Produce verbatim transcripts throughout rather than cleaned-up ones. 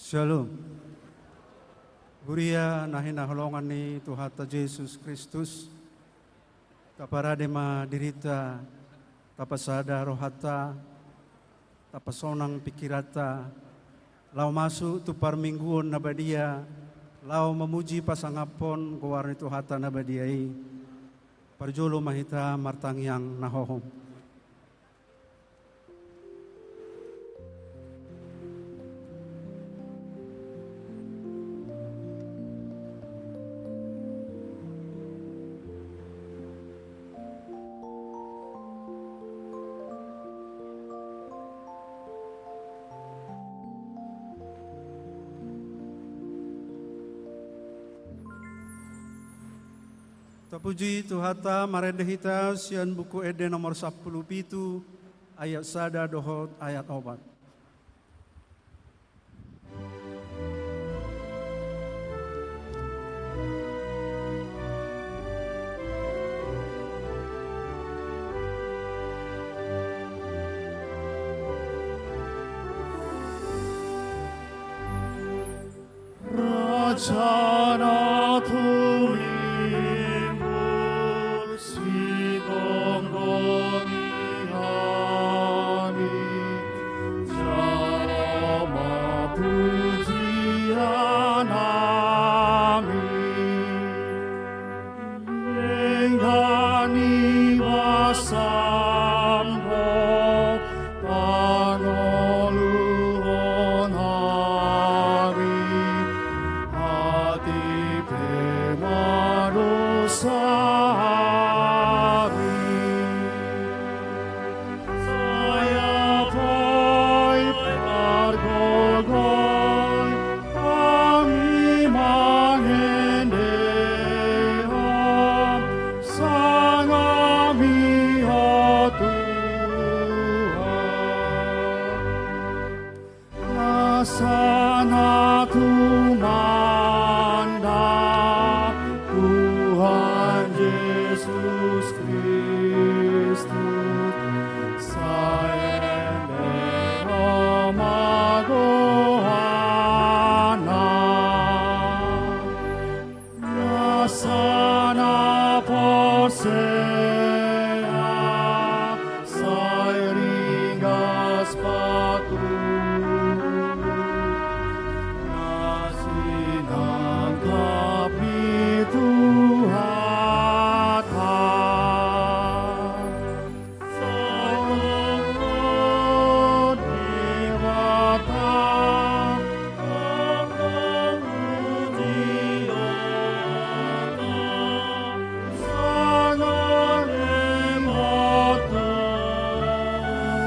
Syalom. Huria na hinaholongan ni Tuhanta Jesus Kristus, taparade ma dirinta, tapasada rohanta, tapasonang pingkiranta, laho masuk tu parmingguon na badia, laho mamuji pasangaphon goar ni Tuhanta na badia i. Parjolo ma hita martangiang na hohom. Tapuji Tuhanta, marende hita sian Buku Ende nomor sampulu pitu, ayat sada dohot ayat opat. Raja na tumimbul, sigomgomi hami, jalo ma pujian nami. Denggan ni basam do panoluhon hami, hatipe madosa hami. Sai apoy pargogoi hami mangendehon sangap mi, o Tuhan. Asa na tumanda Tuhan Jesus Kristus, sai endehon ma goarna. Asa na porsea sai ringgas patudu, na sinangkap ni Tuhanta. Songon Debata, songon Debata, songon Debata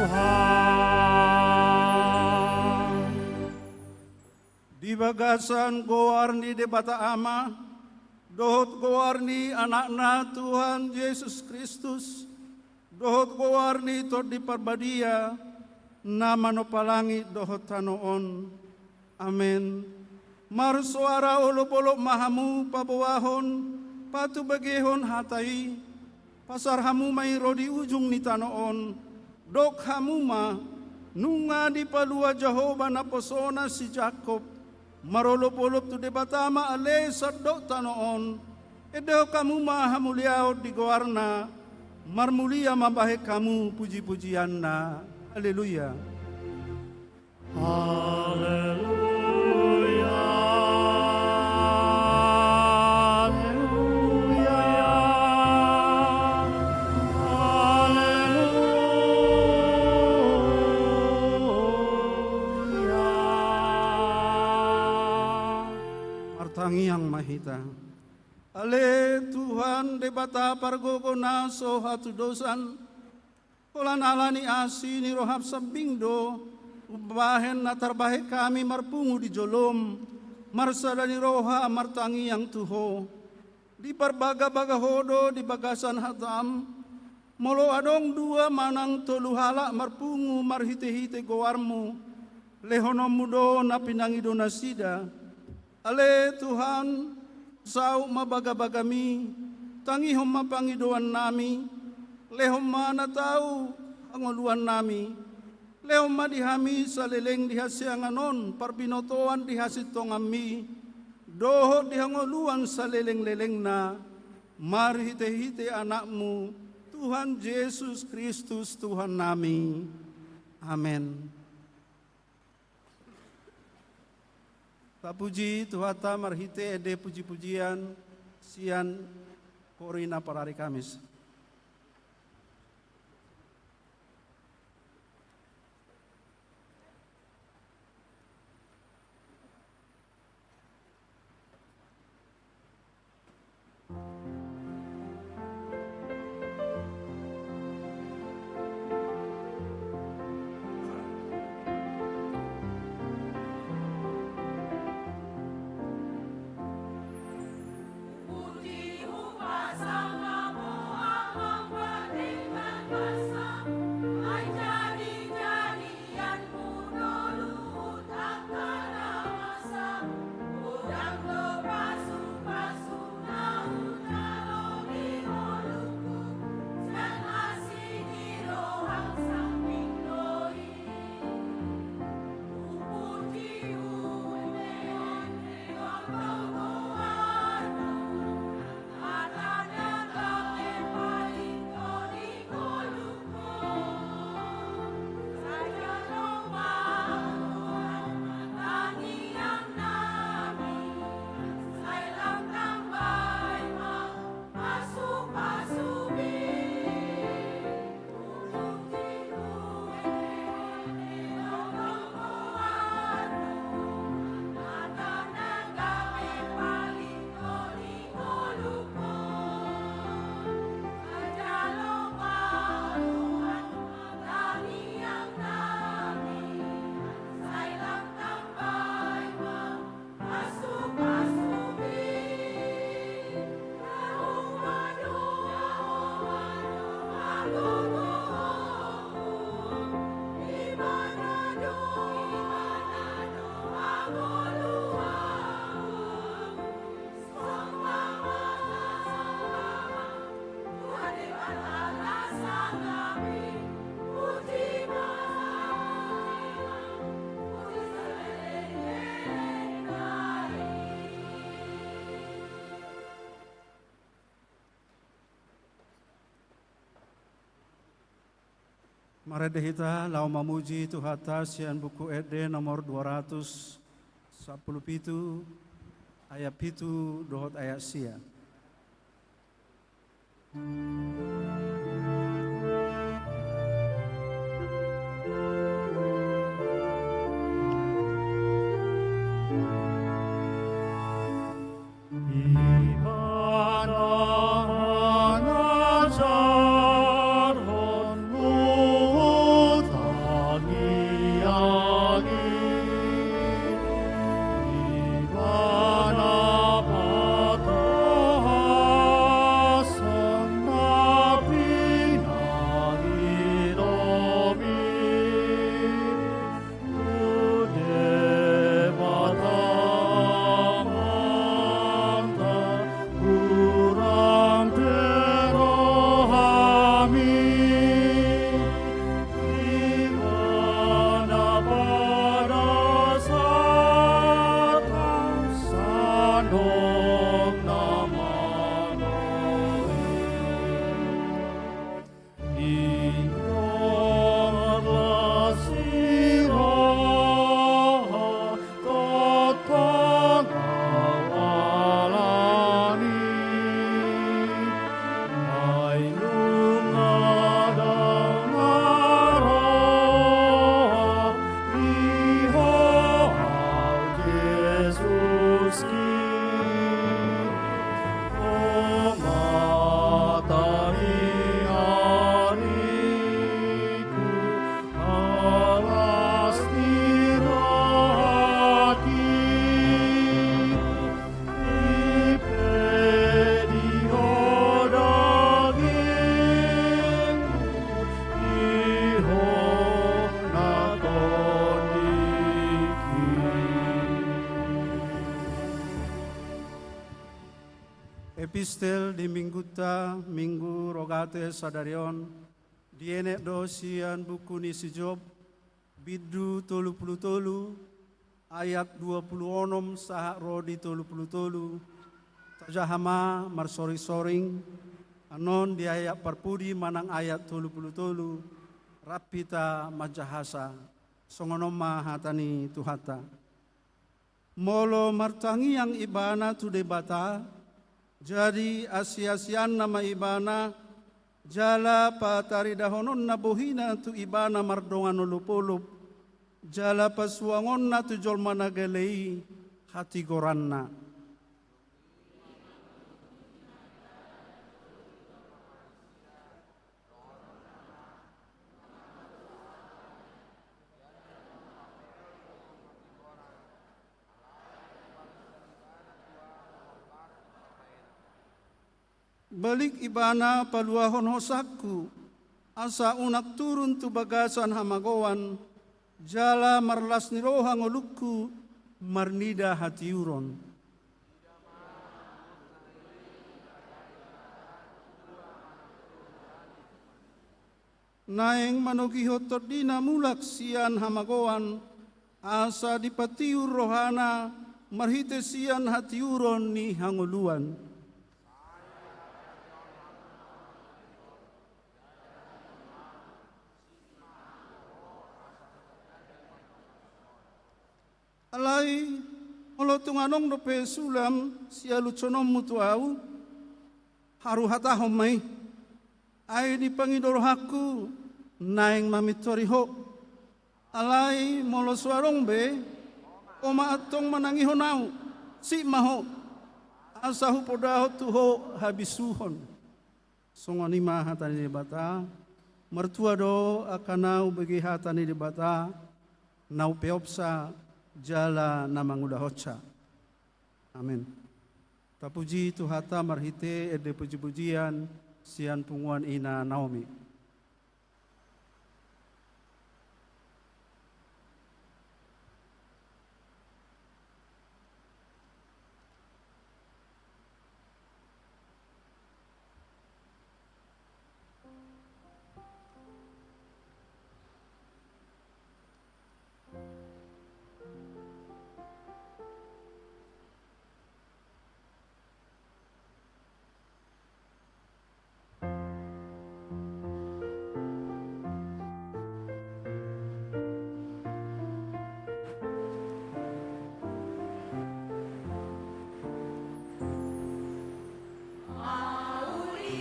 Tuhan. Di bagasan goar ni Debata Ama, dohot goar ni Anakna Tuhan Jesus Kristus, dohot goar ni Tondi Parbadia, na manompa langit dohot tano on. Amen. Marsoara olopolop ma hamu paboahon, patubegehon hata i, pasar hamu ma i ro di ujung ni tano on, dok hamu ma, nunga dipalua Jahowa naposona si Jakob, marolopolop tu Debata ma ale sandok tano on, endehon hamu ma hamuliaon di goarna, marmulia ma bahen hamu pujipujianna. Haleluya. Haleluya, haleluya, haleluya. Martangiang ma hita. Ale Tuhan Debata pargogo na so hatudosan, holan ala ni asi ni roham sambing do umbahen na tarbahen hami marpungu di jolom, marsada ni roha martangiang tu Ho. Diparbagabaga Ho do di bagasan hatam, molo adong dua manang tolu halak marpungu marhitehite goarmu, lehononmu do na pinangido nasida. Ale Tuhan, saut ma bagabagami, tangihon ma pangidoannami, lehon ma na tau hangoluannami. Lehon ma di hami saleleng di hasiangan on parbinotoan di hasintonganmi, dohot di hangoluan saleleng-lelengna, marhite-hite Anakmu, Tuhan Jesus Kristus, Tuhannami. Amen. Tapuji Tuhanta marhite ende puji-pujian sian Korin na parari Kamis. Marende hita laho mamuji Tuhanta sian Buku Ende nomor dua ratus sampulu pitu, ayat pitu dohot ayat sia. Epistel di Mingguta, Minggu Rogate sadari on, dienet do sian buku ni si Job, Bindu tolu pulu tolu, ayat dua pulu onom sahat ro di tolu pulu tolu. Tajaha ma marsoring-soring, annon di ayat parpudi manang ayat tolu pulu tolu, rap hita manjahasa. Songon on ma hata ni Tuhanta. Molo martangiang ibana tu Debata, jadi asiasianna ma ibana, jala pataridahononna bohina tu ibana mardongan olop-olop, jala pasuangonna tu jolma na gale i hatigoranna. Balik ibana paluahon hosangku, asa unang turun tu bagasan hamagoan, jala marlas ni roha ngolungku marnida hatiuron. Naeng manogihon tondina mulak sian hamagoan, asa dipatiur rohana marhite sian hatiuron ni hangoluan. Alai, molo tung adong dope sulam sialuhononmu tu ahu, haru hatahon ma i. Ai dipangido rohangku naeng mamintori ho. Alai molo so adong be, ho ma antong manangihon ahu, sip ma ho, asa hupodahon tu ho habisuhon. Songon i ma hata ni Debata. Martua do angka na hubege hata ni Debata, na hupeopsa jala na mangulahonsa. Amen. Tapuji Tuhanta marhite ende pujipujian sian punguan ina Naomi.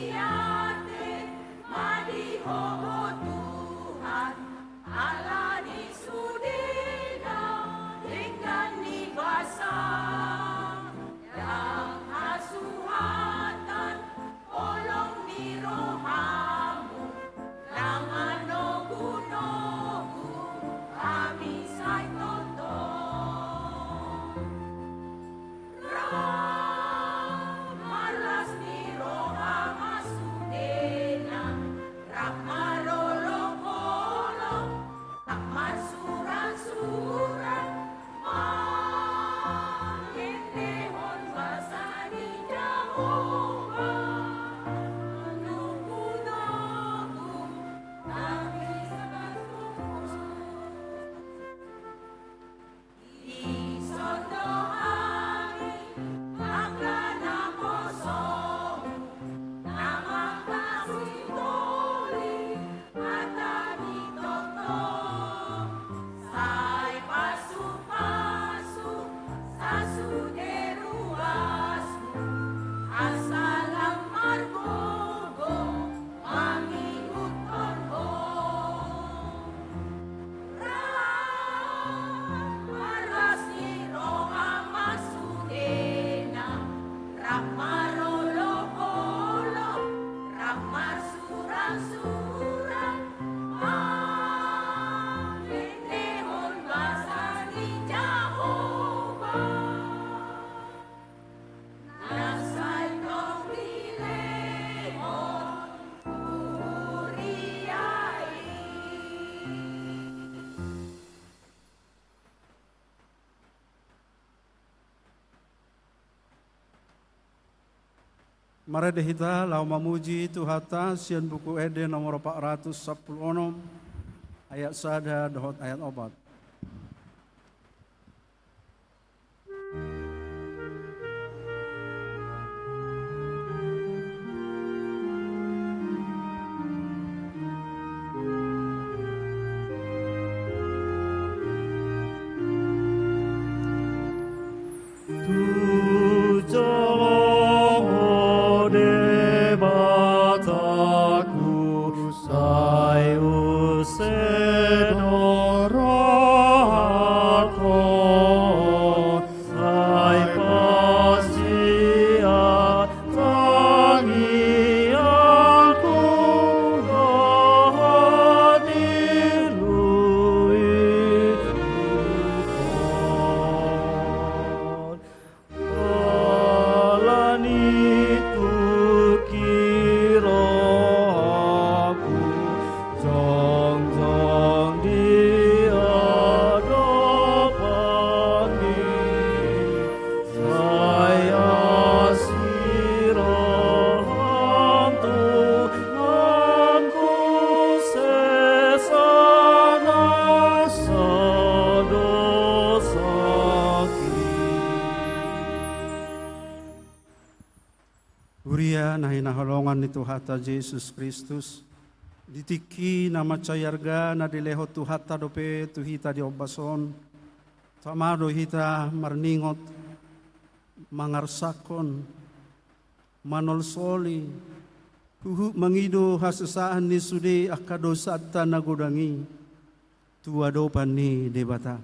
Mauliate ma di Ho, Tuhan, ala ni sudena denggan ni basa, ndang hasuhatan holong ni rohamu, na manogunogu hami sai tongtong. Rap marlas ni roha ma sudena, rap marolopolop, rap marsuransuran, mangendehon basa ni Jahowa. Nogunogu hami sai tongtong. Dison do hami angka naposomu, na mangkasiholi hata ni tongtong, sai pasupasu sasude ruasmu, asa lam margogo mangihuthon Ho. Rap marlas ni roha ma sudena, rap marolopolop, rap marsuransuran, mangendehon basa ni Jahowa. Na sai tong dilehon huria i. Marende hita laho mamuji Tuhanta sian Buku Ende nomor opat ratus sampulu onom, Ayat sada dohot ayat opat. Tu jolo Debataku, sai use do rohangku, sai pasia tangiangku dohot di luitku. Ala ni tung i rohangku jongjong di adopanMi, sai asi rohaM tu Nangku sesa nasa dosaki. Huria na hinaholongan ni Tuhanta Jesus Kristus, di tingki na mansai arga na dilehon Tuhanta dope tu hita di ombas on, tama do hita marningot, mangarsakkon, manolsoli, huhut mangido hasesaan ni sude angka dosanta na godang i tu adopan ni Debata.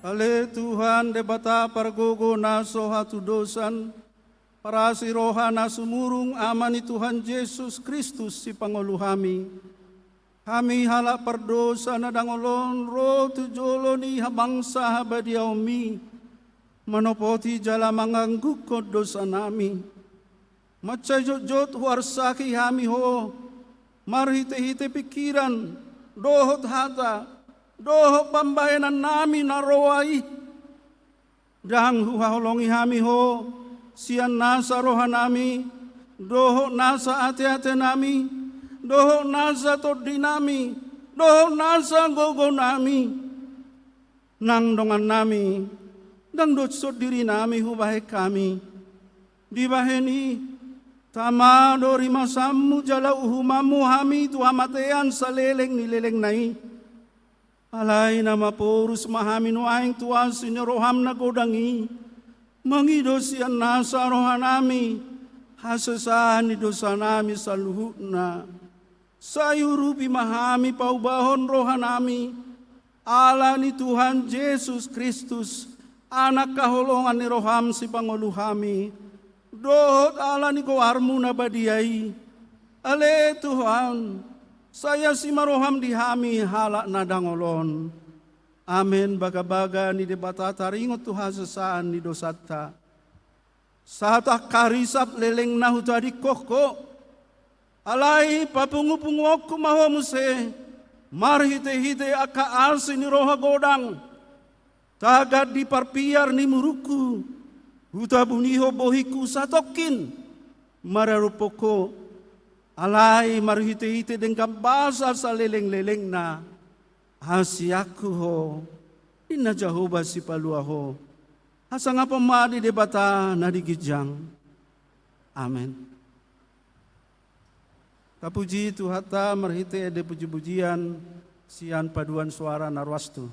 Ale Tuhan Debata pargogo na so hatudosan, parasi roha na sumurung, Ama ni Tuhan Jesus Kristus sipangolu hami. Hami halak pardosa na dangol on ro tu jolo ni habangsa habadiaonMi, manopoti jala manganggungkon dosanami. Mansai jotjot huarsaki hami Ho, marhitehite pingkiran, dohot hata, dohot pambahenannami na roa i. Ndang huhaholongi hami Ho sian nasa rohanami, dohot nasa ateatenami, dohot nasa tondinami, dohot nasa gogonami. Nang dongannami, ndang doshon dirinami hubahen hami. Dibahen i, tama do rimasanMu jala uhumanMu hami tu hamatean saleleng ni lelengna i. Alai na maporus ma hami nuaeng tu asi ni rohaM na godang i, mangido sian nasa rohanami hasesaan ni dosanami saluhutna. Sai urupi ma hami paubahon rohanami, ala ni Tuhan Jesus Kristus, Anak haholongan ni rohaM sipangolu hami, dohot ala ni goarMu na badia i. Ale Tuhan, sai asi ma rohaM di hami halak na dangol on. Amen. Bagabaga ni Debata taringot tu hasesaan ni dosanta. Sahat angka risap lelengna hutadingkon Ho. Alai papungupunguonku ma Ho muse, marhitehite angka asi ni roha godang. Tagan di parpiar ni murukku, hutabunihon bohingku satongkin maradophon Ho. Alai marhite-hite denggan basa salelenglelengna, hasianku ho, ninna Jahowa Sipalua ho, hasangapon ma di Debata na di ginjang. Amen. Tapuji Tuhanta marhite ende puji-pujian sian paduan suara na ruas tu.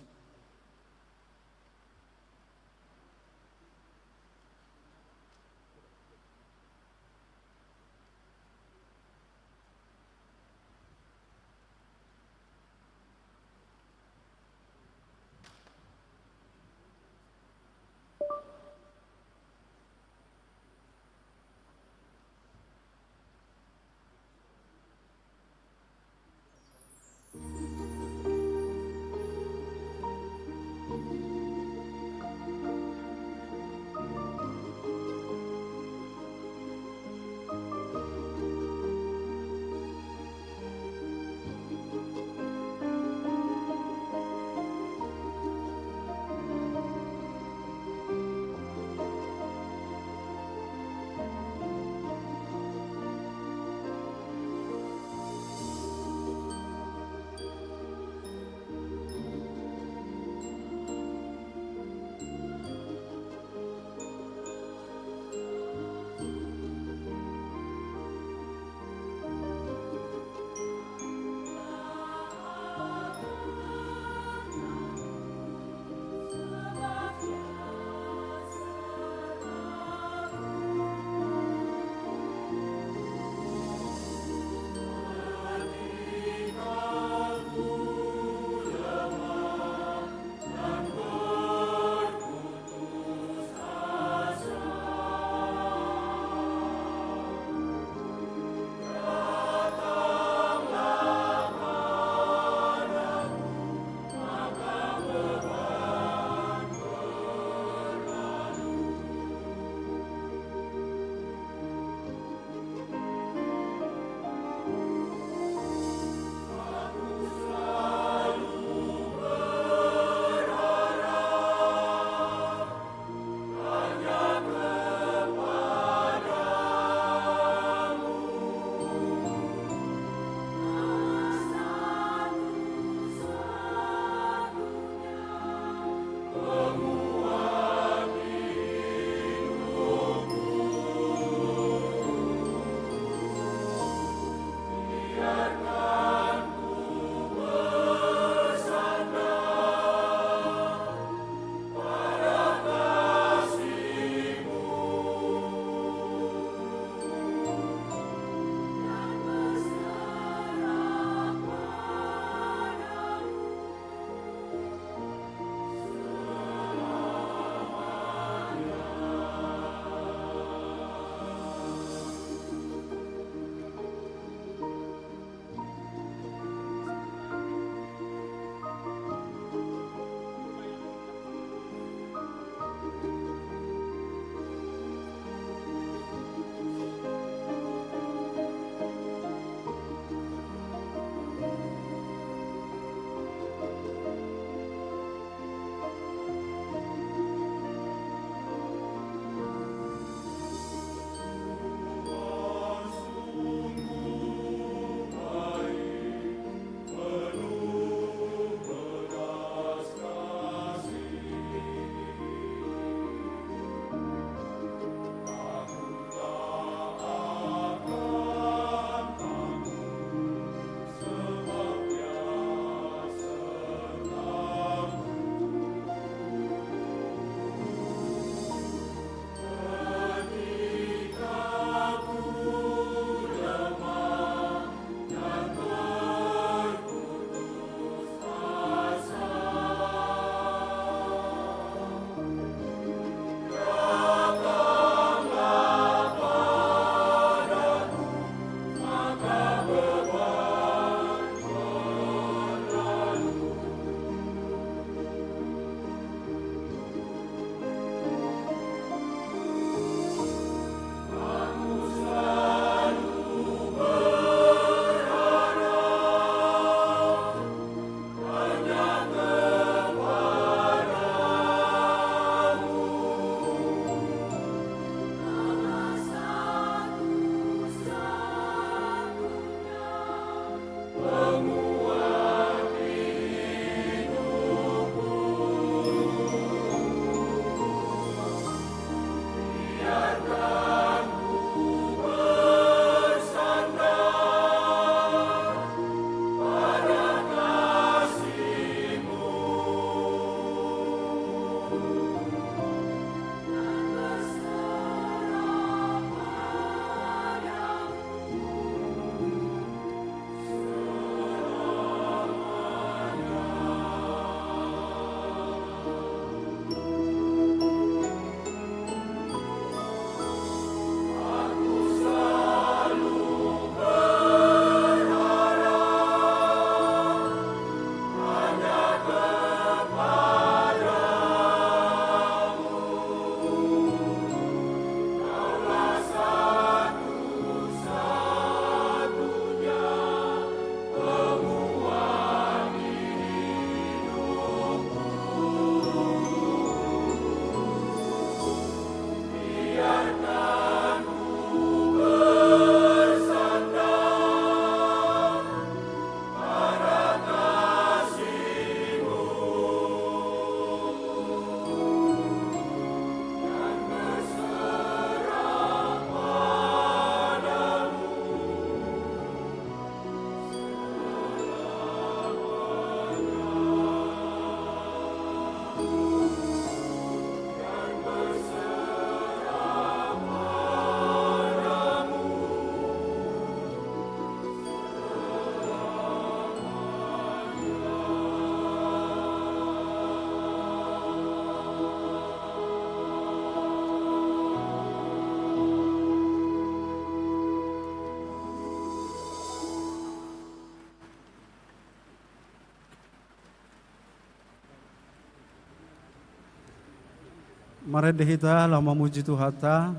Marende hita laho mamuji Tuhanta,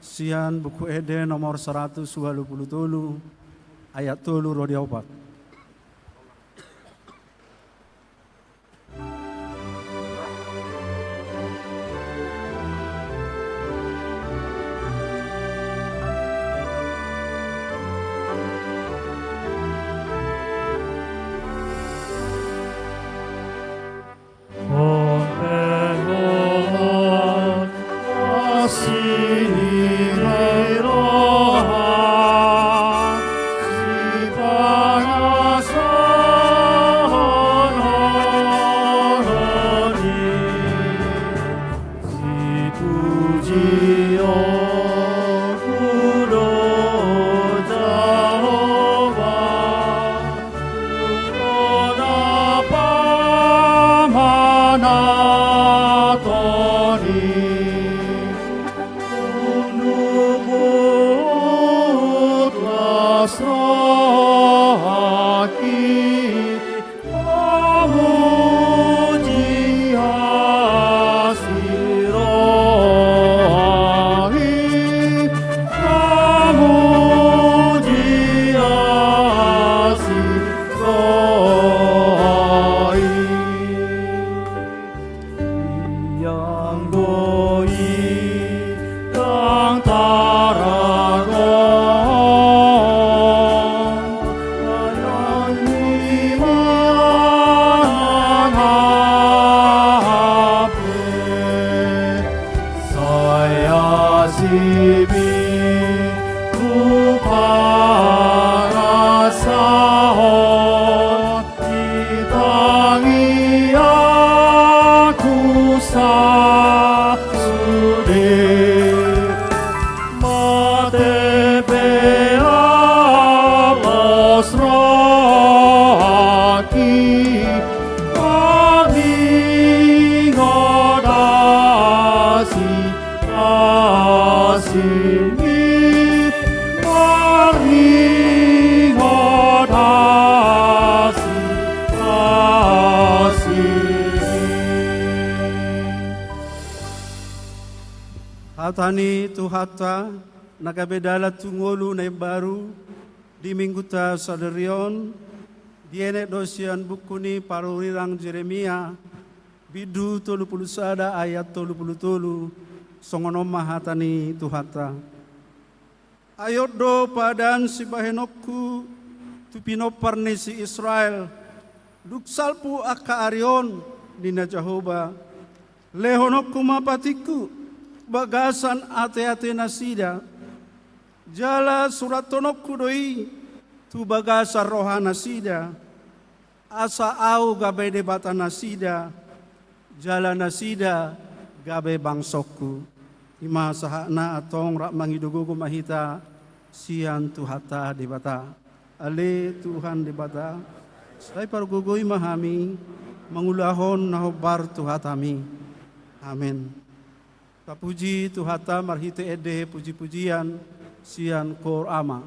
sian Buku Ende nomor saratus ualu pulu tolu, ayat tolu ro di opat. Sipuji ho Ho do Jahowa, Ho na pamanatoni, unduk las rohangki, mamuji asi roha i, mamuji asi roha i. Ianggo i ndang taragom, ayat ni manang hape, sai asi mi huparasahon. Ditangiangku sasude, mate pe las rohangki, marningot asi, asi mi, marningot asi, asi mi. Hata ni Tuhanta, na gabe dalan tu ngolu na imbaru, di minggunta sadari on, dienet do sian buku ni parurirang Jeremia, bindu tolu pulu sada ayat tolu pulu tolu, songon on ma hata ni Tuhanta. Ai on do padan sibahenonku tu pinompar ni si Israel, dung salpu angka ari on, ninna Jahowa, lehononku ma patikku bagasan ateate nasida, jala surathononku do i tu bagasan roha nasida, asa ahu gabe Debata nasida, jala nasida gabe bangsongku. I ma sahatna, antong rap mangido gogo ma hita sian Tuhanta Debata. Ale Tuhan Debata, sai pargogoi ma hami mangulahon na hombar tu hataMi. Amen. Tapuji Tuhanta marhite ende pujipujian sian Koor Ama.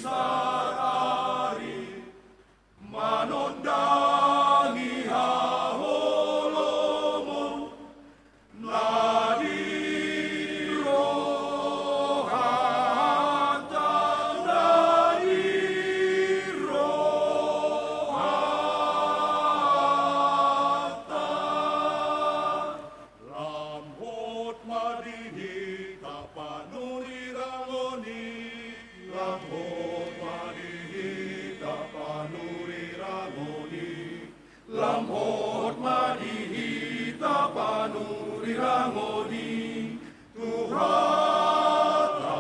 Ari manondangi haholomon na di rohanta, na di rohanta. Lam hot ma di hita panurirang on i. Lam hot ma di hita panurirang on i. Lam hot ma di hita panurirang on i. Tuhanta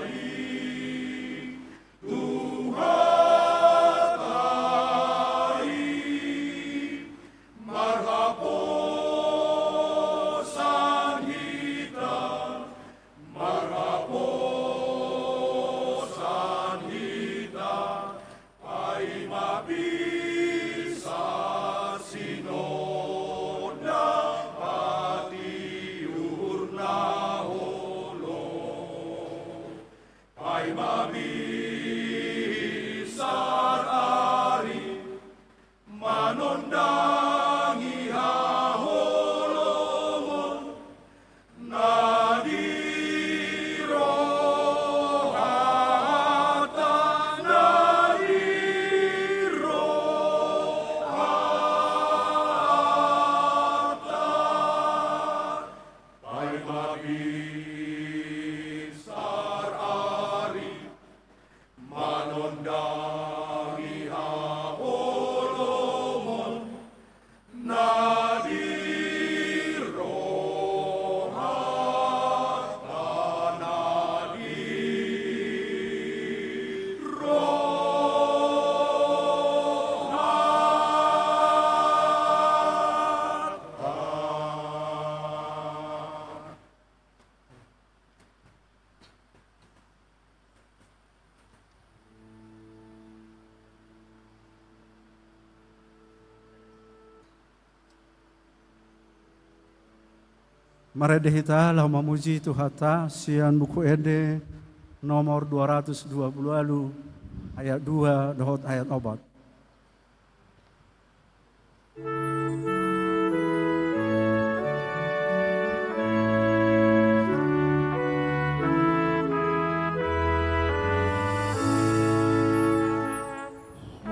i. Tuhanta i, marhaposan hita, marhaposan hita, paima bisa sinondang patiur na holom. Paima bisa ari manondangi haholomon na di rohanta, na di rohanta. Paima bisa ari manondangi haholomon na di rohanta, na di rohanta. Marende hita laho mamuji Tuhanta sian Buku Ende nomor dua ratus dua puluh ualu, ayat dua dohot ayat opat.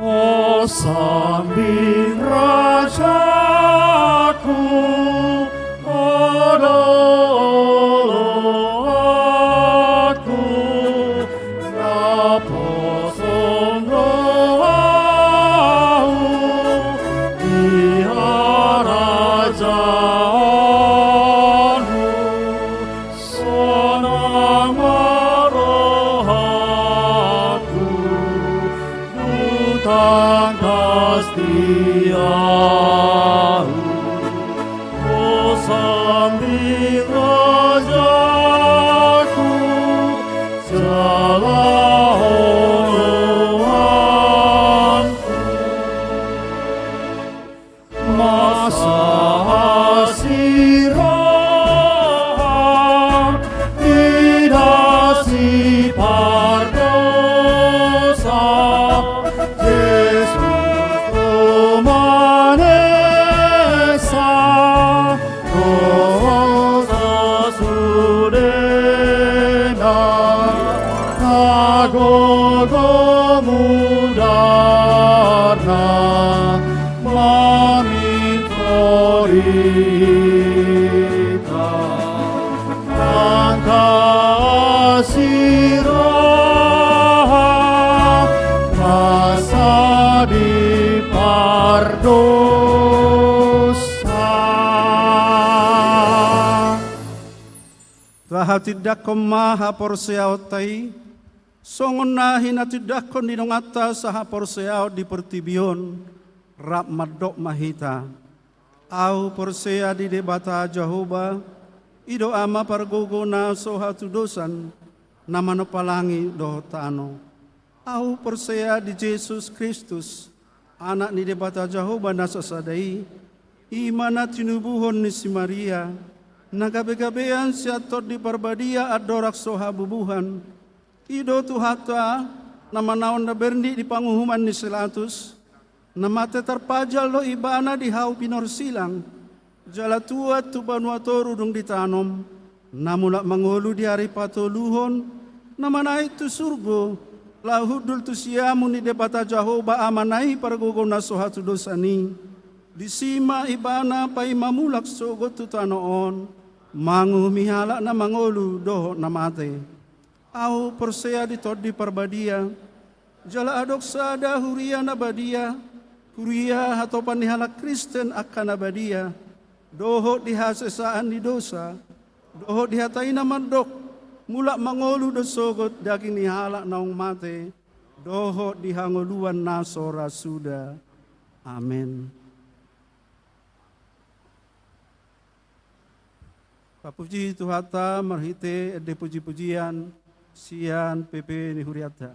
O sambing rajaku, o doloanku, naposom do ahu di harajaonmu. Sonang ma rohangku, tu tangkas di ahu. O sambing rajaku, jala oloanku. Masa hasirang, ida sipardosa, Jesus do manesa dosa sudena, na gogo mudarna mamintor hita. Angka hasirang, masa dipardosa. Tahatindangkon ma haporseaonta i, songon na hinatindangkon ni donganta sahaporseaon di portibi on, rap mandok ma hita. Ahu porsea di Debata Jahowa, i do Ama pargogo na so hatudosan, na manompa langit dohot tano. Ahu porsea di Jesus Kristus, Anak ni Debata Jahowa na sasada i, i ma na tinubuhon ni si Maria, na gabegabean sian Tondi Parbadia andorang so habubuhan, I do Tuhanta, na manaon na bernik di panguhuman ni si Latus, na mate tarpajal do ibana di hau pinorsilang, jala tuat tu banua toru dung ditanom, na mulak mangolu di ari patoluhon, na manaek tu surgo, laho hundul tu siamun ni Debata Jahowa Amana i pargogo na so hatudosan i. Disi ma ibana paima mulak sogot tu tano on, manguhumi halak na mangolu dohot na mate. Ahu porsea di Tondi Parbadia, jala adong sada huria na badia, huria hatopan ni halak Kristen angka na badia, dohot di hasesaan ni dosa, dohot di hata i na mandok, mulak mangolu do sogot daging ni halak naung mate, dohot di hangoluan na so ra suda. Amen. Tapuji Tuhanta marhite ende puji-pujian sian P P ni hurianta.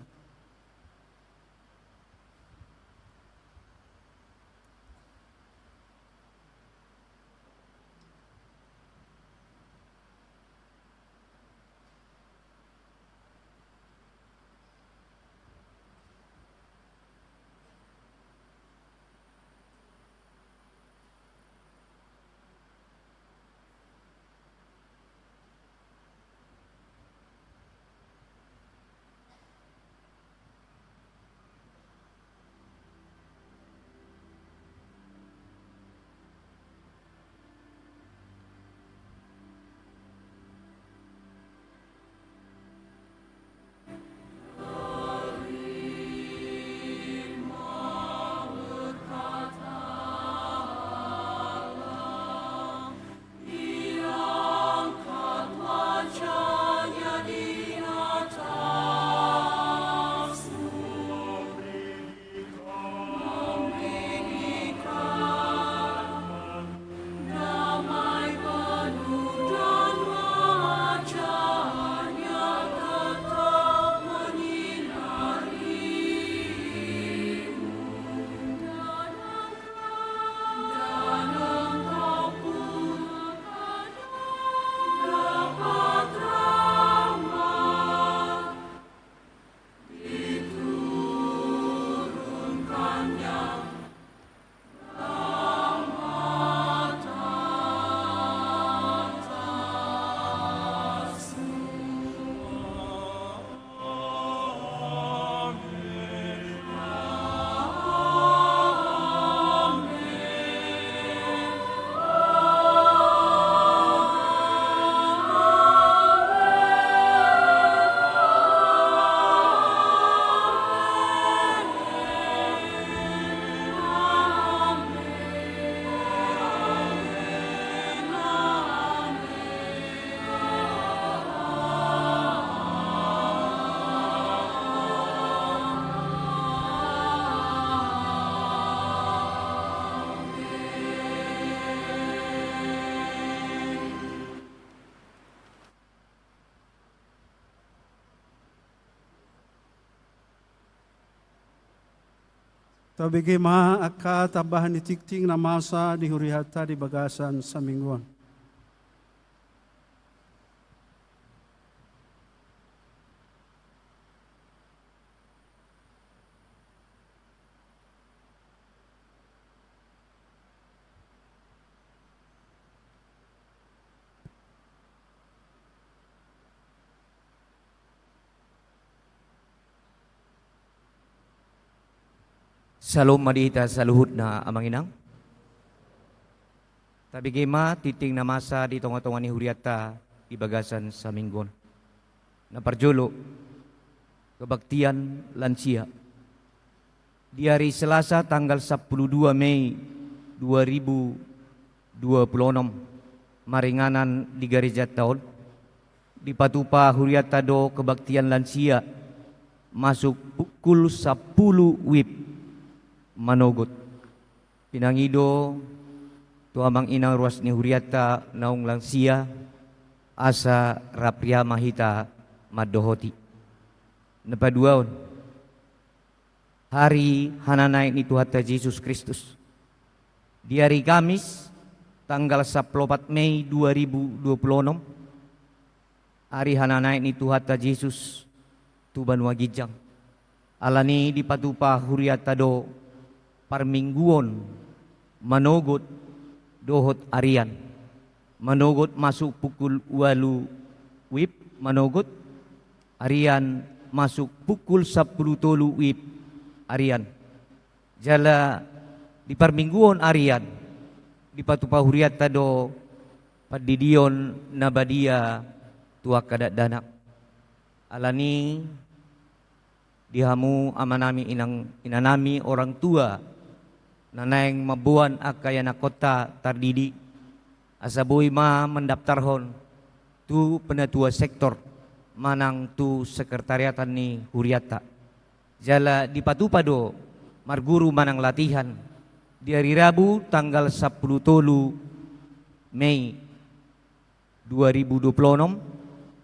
Tabege ma angka tambahan ni tingting na masa di hurianta di bagasan saminggu on. Syalom ma di hita saluhutna, amang inang. Tabege ma tingting na masa di tonga-tonga ni hurianta di bagasan saminggu on. Na parjolo, kebaktian lansia. Di ari Selasa tanggal sampulu dua Mei dua ribu dua pulu onom, maringanan di garejanta on, dipatupa hurianta do kebaktian lansia masuk pukul sampulu wib manogot. Pinangido tu amang inang ruas ni hurianta naung lansia, asa rap ria ma hita mandohoti. Na paduahon, hari hananaek ni Tuhanta Jesus Kristus. Di ari Kamis, tanggal sampulu opat Mei dua ribu dua pulu onom, ari hananaek ni Tuhanta Jesus, tu banua ginjang. Alani dipatupa hurianta do parmingguon manogot dohot arian. Manogot masuk pukul ualu wib manogot, arian masuk pukul sampulu tolu wib arian. Jala di parmingguon arian dipatupa hurianta do pandidion na badia tu angka dakdanak. Alani di hamu amanami, inang, inanami, orang tua na naeng mamboan angka ianakkonta tardidi, asa boi ma mandaptarhon tu penatua sektor manang tu sekretariatan ni hurianta. Jala dipatupa do marguru manang latihan di ari Rabu tanggal sampulu tolu Mei dua ribu dua puluh onom,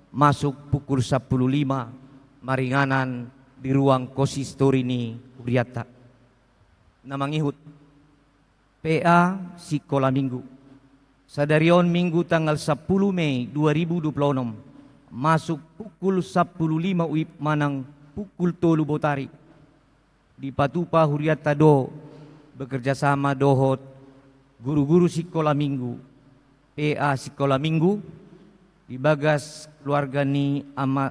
masuk pukul sampulu lima, maringanan di ruang konsistori ni hurianta. Na mangihut, P A Sikola Minggu. Sadari on Minggu tanggal sampulu Mei dua ribu dua puluh onom, masuk pukul sampulu lima wib manang pukul tolu botari. Dipatupa hurianta do bekerja sama dohot guru-guru sikola minggu, P A Sikola Minggu, di bagas keluarga ni ama,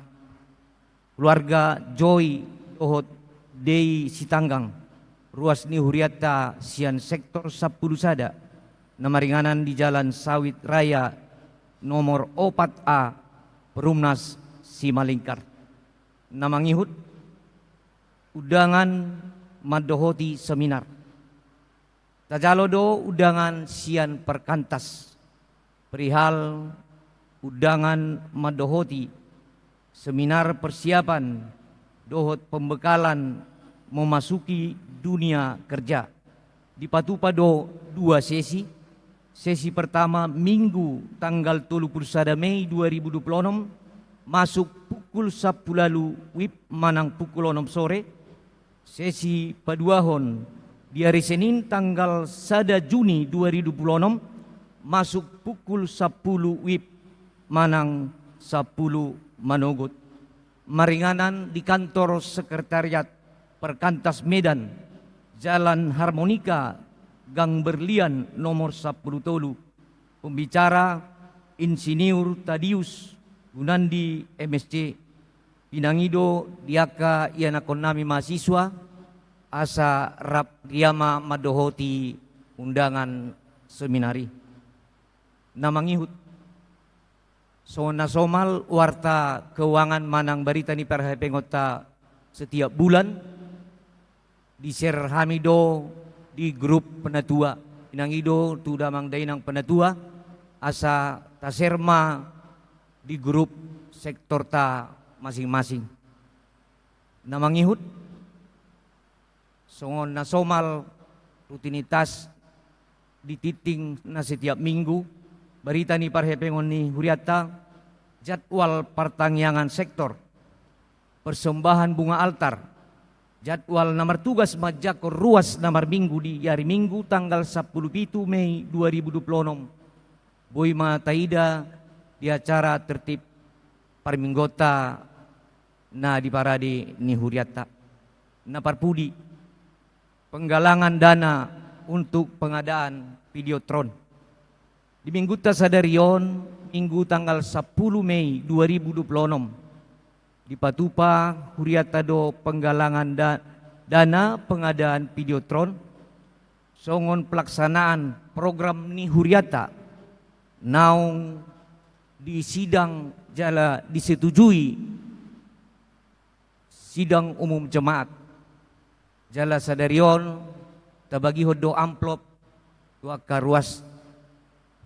keluarga Joy dohot Dei Sitanggang, ruas ni hurianta sian sektor sampulu sada, na maringanan di Jalan Sawit Raya nomor opat A, Perumnas Simalingkar. Na mangihut, undangan mandohoti seminar. Tajalo do undangan sian Perkantas perihal undangan mandohoti seminar persiapan dohot pembekalan memasuki dunia kerja. Dipatupa do dua sesi. Sesi pertama Minggu tanggal tolu pulu sada Mei dua ribu dua pulu onom, masuk pukul sampulu ualu wib manang pukul onom sore. Sesi paduahon di ari Senin tanggal sada Juni dua ribu dua pulu onom, masuk pukul sampulu wib manang sampulu manogot. Maringanan di kantor sekretariat Perkantas Medan, Jalan Harmonika, Gang Berlian nomor sampulu tolu. Pembicara Insinyur Tadius Gunandi, M S C. Pinangido di angka ianakkonnami mahasiswa asa rap ria ma mandohoti undangan seminar i. Na mangihut, songon na somal warta keuangan manang barita ni parhapengonta setiap bulan, di-share hami do di grup penatua. Pinangido tu damang dainang penatua asa ta-share ma di grup sektorta masing-masing. Na mangihut, songon na somal rutinitas di tingting na setiap minggu, barita ni parhepengon ni hurianta, jadwal partangiangan sektor, persembahan bunga altar, jadwal na martugas manjangkon ruas na marminggu di ari Minggu tanggal sampulu pitu Mei dua ribu dua pulu onom. Boi ma taida di acara tertib parmingguonta na di parade ni hurianta. Na parpudi, penggalangan dana untuk pengadaan Videotron. Di minggunta sadari on, Minggu tanggal sampulu Mei dua ribu dua pulu onom, dipatupa hurianta do penggalangan da-, dana pengadaan Videotron songon pelaksanaan program ni hurianta naung disidang jala disetujui sidang umum jemaat. Jala sadari on tabagihon do amplop tu angka ruas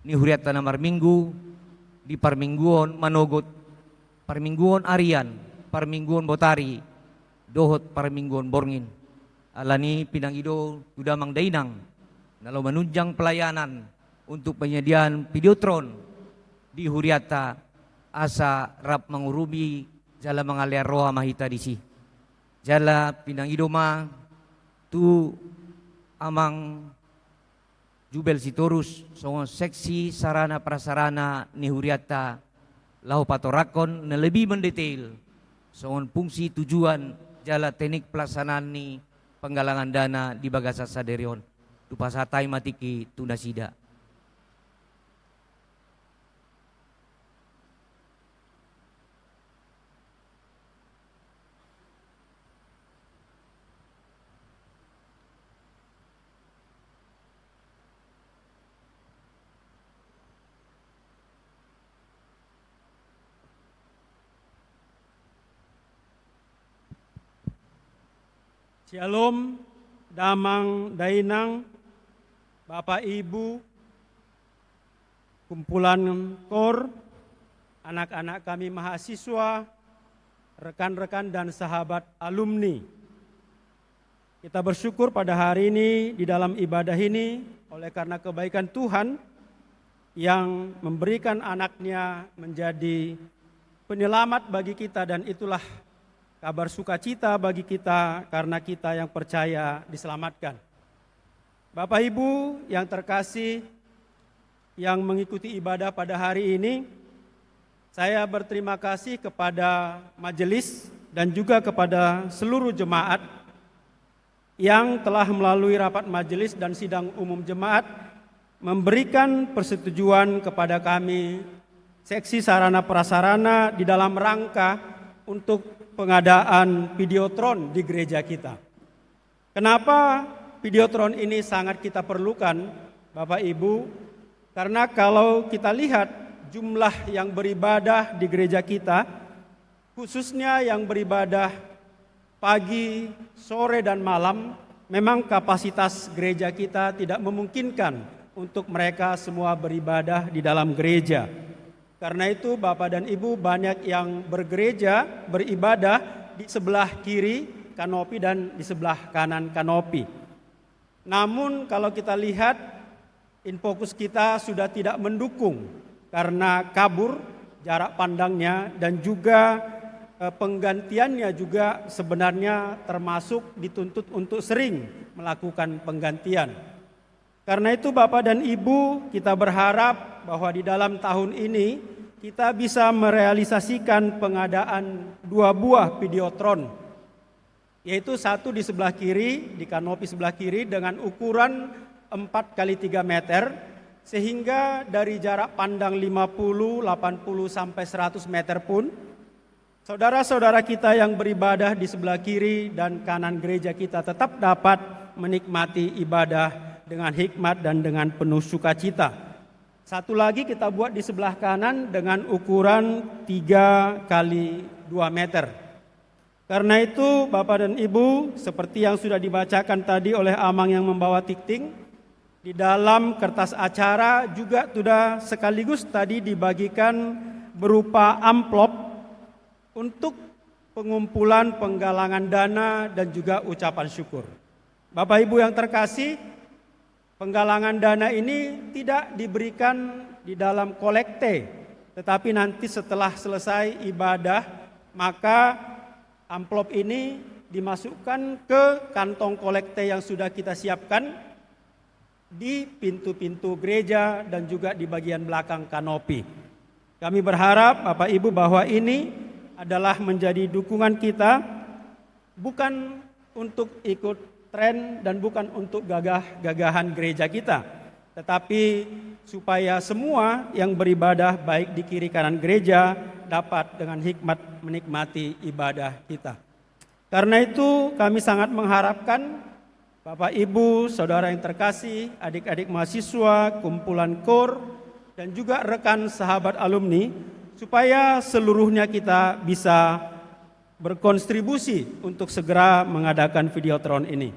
ni hurianta na marminggu di parmingguon manogot, parmingguon arian, parmingguon botari, dohot parmingguon borngin. Alani pinangido tu damang dainang na laho manunjang pelayanan untuk penyediaan Videotron di hurianta, asa rap mangurupi jala mangalean roha ma hita disi. Jala pinangido ma tu amang Jubel Sitorus songon seksi sarana prasarana ni hurianta laho patoranghon na lebih mendetail songon fungsi, tujuan jala teknik pelaksanaan ni penggalangan dana di bagasan sadari on. Hupasahat hami ma tingki tu nasida. Syalom, damang dainang, bapak ibu, kumpulan kor, anak-anak kami mahasiswa, rekan-rekan dan sahabat alumni. Kita bersyukur pada hari ini di dalam ibadah ini oleh karena kebaikan Tuhan yang memberikan anaknya menjadi penyelamat bagi kita, dan itulah kabar sukacita bagi kita karena kita yang percaya diselamatkan. Bapak Ibu yang terkasih, yang mengikuti ibadah pada hari ini, saya berterima kasih kepada majelis dan juga kepada seluruh jemaat yang telah melalui rapat majelis dan sidang umum jemaat memberikan persetujuan kepada kami Seksi Sarana Prasarana di dalam rangka untuk pengadaan Videotron di gereja kita. Kenapa Videotron ini sangat kita perlukan, Bapak Ibu? Karena kalau kita lihat jumlah yang beribadah di gereja kita, khususnya yang beribadah pagi, sore, dan malam, memang kapasitas gereja kita tidak memungkinkan untuk mereka semua beribadah di dalam gereja. Karena itu, Bapak dan Ibu banyak yang bergereja, beribadah di sebelah kiri kanopi dan di sebelah kanan kanopi. Namun, kalau kita lihat, infokus kita sudah tidak mendukung karena kabur jarak pandangnya, dan juga, eh, penggantiannya juga sebenarnya termasuk dituntut untuk sering melakukan penggantian. Karena itu, Bapak dan Ibu, kita berharap bahwa di dalam tahun ini kita bisa merealisasikan pengadaan dua buah Videotron, yaitu satu di sebelah kiri, di kanopi sebelah kiri, dengan ukuran empat kali tiga meter, sehingga dari jarak pandang lima puluh, delapan puluh, sampai seratus meter pun, saudara-saudara kita yang beribadah di sebelah kiri dan kanan gereja kita tetap dapat menikmati ibadah dengan hikmat dan dengan penuh sukacita. Satu lagi kita buat di sebelah kanan dengan ukuran tiga kali dua meter. Karena itu, Bapak dan Ibu, seperti yang sudah dibacakan tadi oleh Amang yang membawa tikting, di dalam kertas acara juga sudah sekaligus tadi dibagikan berupa amplop untuk pengumpulan penggalangan dana dan juga ucapan syukur. Bapak Ibu yang terkasih, penggalangan dana ini tidak diberikan di dalam kolekte, tetapi nanti setelah selesai ibadah, maka amplop ini dimasukkan ke kantong kolekte yang sudah kita siapkan di pintu-pintu gereja dan juga di bagian belakang kanopi. Kami berharap, Bapak Ibu, bahwa ini adalah menjadi dukungan kita, bukan untuk ikut tren dan bukan untuk gagah-gagahan gereja kita, tetapi supaya semua yang beribadah, baik di kiri kanan gereja, dapat dengan hikmat menikmati ibadah kita. Karena itu, kami sangat mengharapkan, Bapak, Ibu, saudara yang terkasih, adik-adik mahasiswa, kumpulan kor, dan juga rekan sahabat alumni, supaya seluruhnya kita bisa berkontribusi untuk segera mengadakan Videotron ini.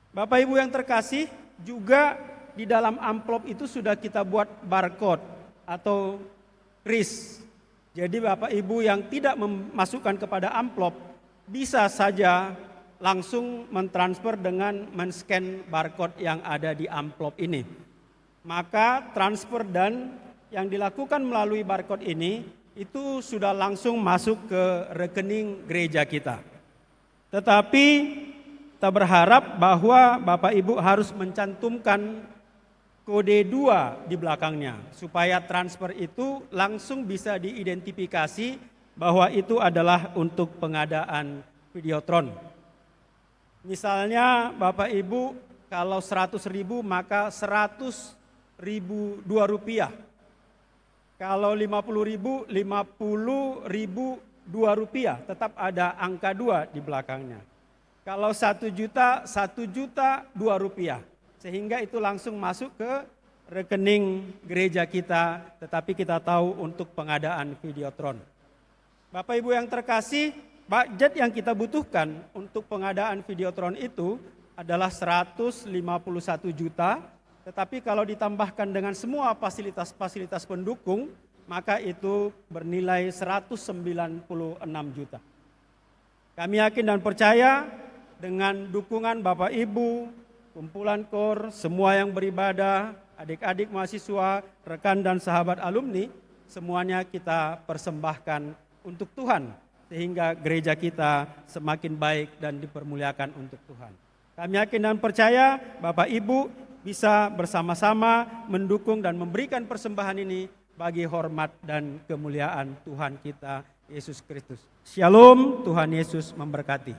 Bapak Ibu yang terkasih, juga di dalam amplop itu sudah kita buat barcode atau kris. Jadi, Bapak Ibu yang tidak memasukkan kepada amplop, bisa saja langsung mentransfer dengan men-scan barcode yang ada di amplop ini. Maka transfer dan yang dilakukan melalui barcode ini, itu sudah langsung masuk ke rekening gereja kita. Tetapi, kita berharap bahwa Bapak Ibu harus mencantumkan kode dua di belakangnya, supaya transfer itu langsung bisa diidentifikasi bahwa itu adalah untuk pengadaan Videotron. Misalnya, Bapak Ibu, kalau seratus ribu, maka seratus ribu dua rupiah. Kalau lima puluh ribu, lima puluh ribu dua rupiah. Tetap ada angka dua di belakangnya. Kalau satu juta, satu juta dua rupiah. Sehingga itu langsung masuk ke rekening gereja kita, tetapi kita tahu untuk pengadaan Videotron. Bapak Ibu yang terkasih, budget yang kita butuhkan untuk pengadaan Videotron itu adalah seratus lima puluh satu juta, tetapi kalau ditambahkan dengan semua fasilitas-fasilitas pendukung, maka itu bernilai seratus sembilan puluh enam juta. Kami yakin dan percaya dengan dukungan Bapak Ibu, kumpulan kor, semua yang beribadah, adik-adik mahasiswa, rekan dan sahabat alumni, semuanya kita persembahkan untuk Tuhan, sehingga gereja kita semakin baik dan dipermuliakan untuk Tuhan. Kami yakin dan percaya Bapak Ibu bisa bersama-sama mendukung dan memberikan persembahan ini bagi hormat dan kemuliaan Tuhan kita Yesus Kristus. Shalom, Tuhan Yesus memberkati.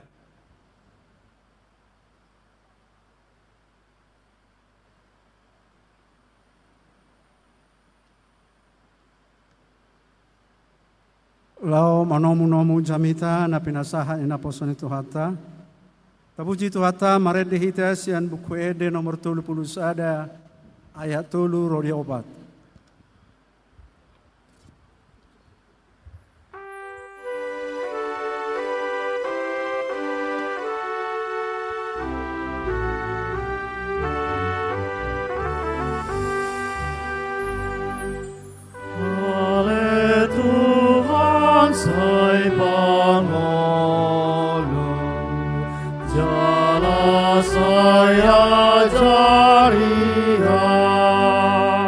Laho manomu-nomu jamita na pinasahat ni naposo ni Tuhanta. Tapuji Tuhanta, marende hita sian Buku Ende nomor tolu pulu sada, ayat tolu ro di opat. Ale Tuhan, sai pangolu, jala sai ajari hami.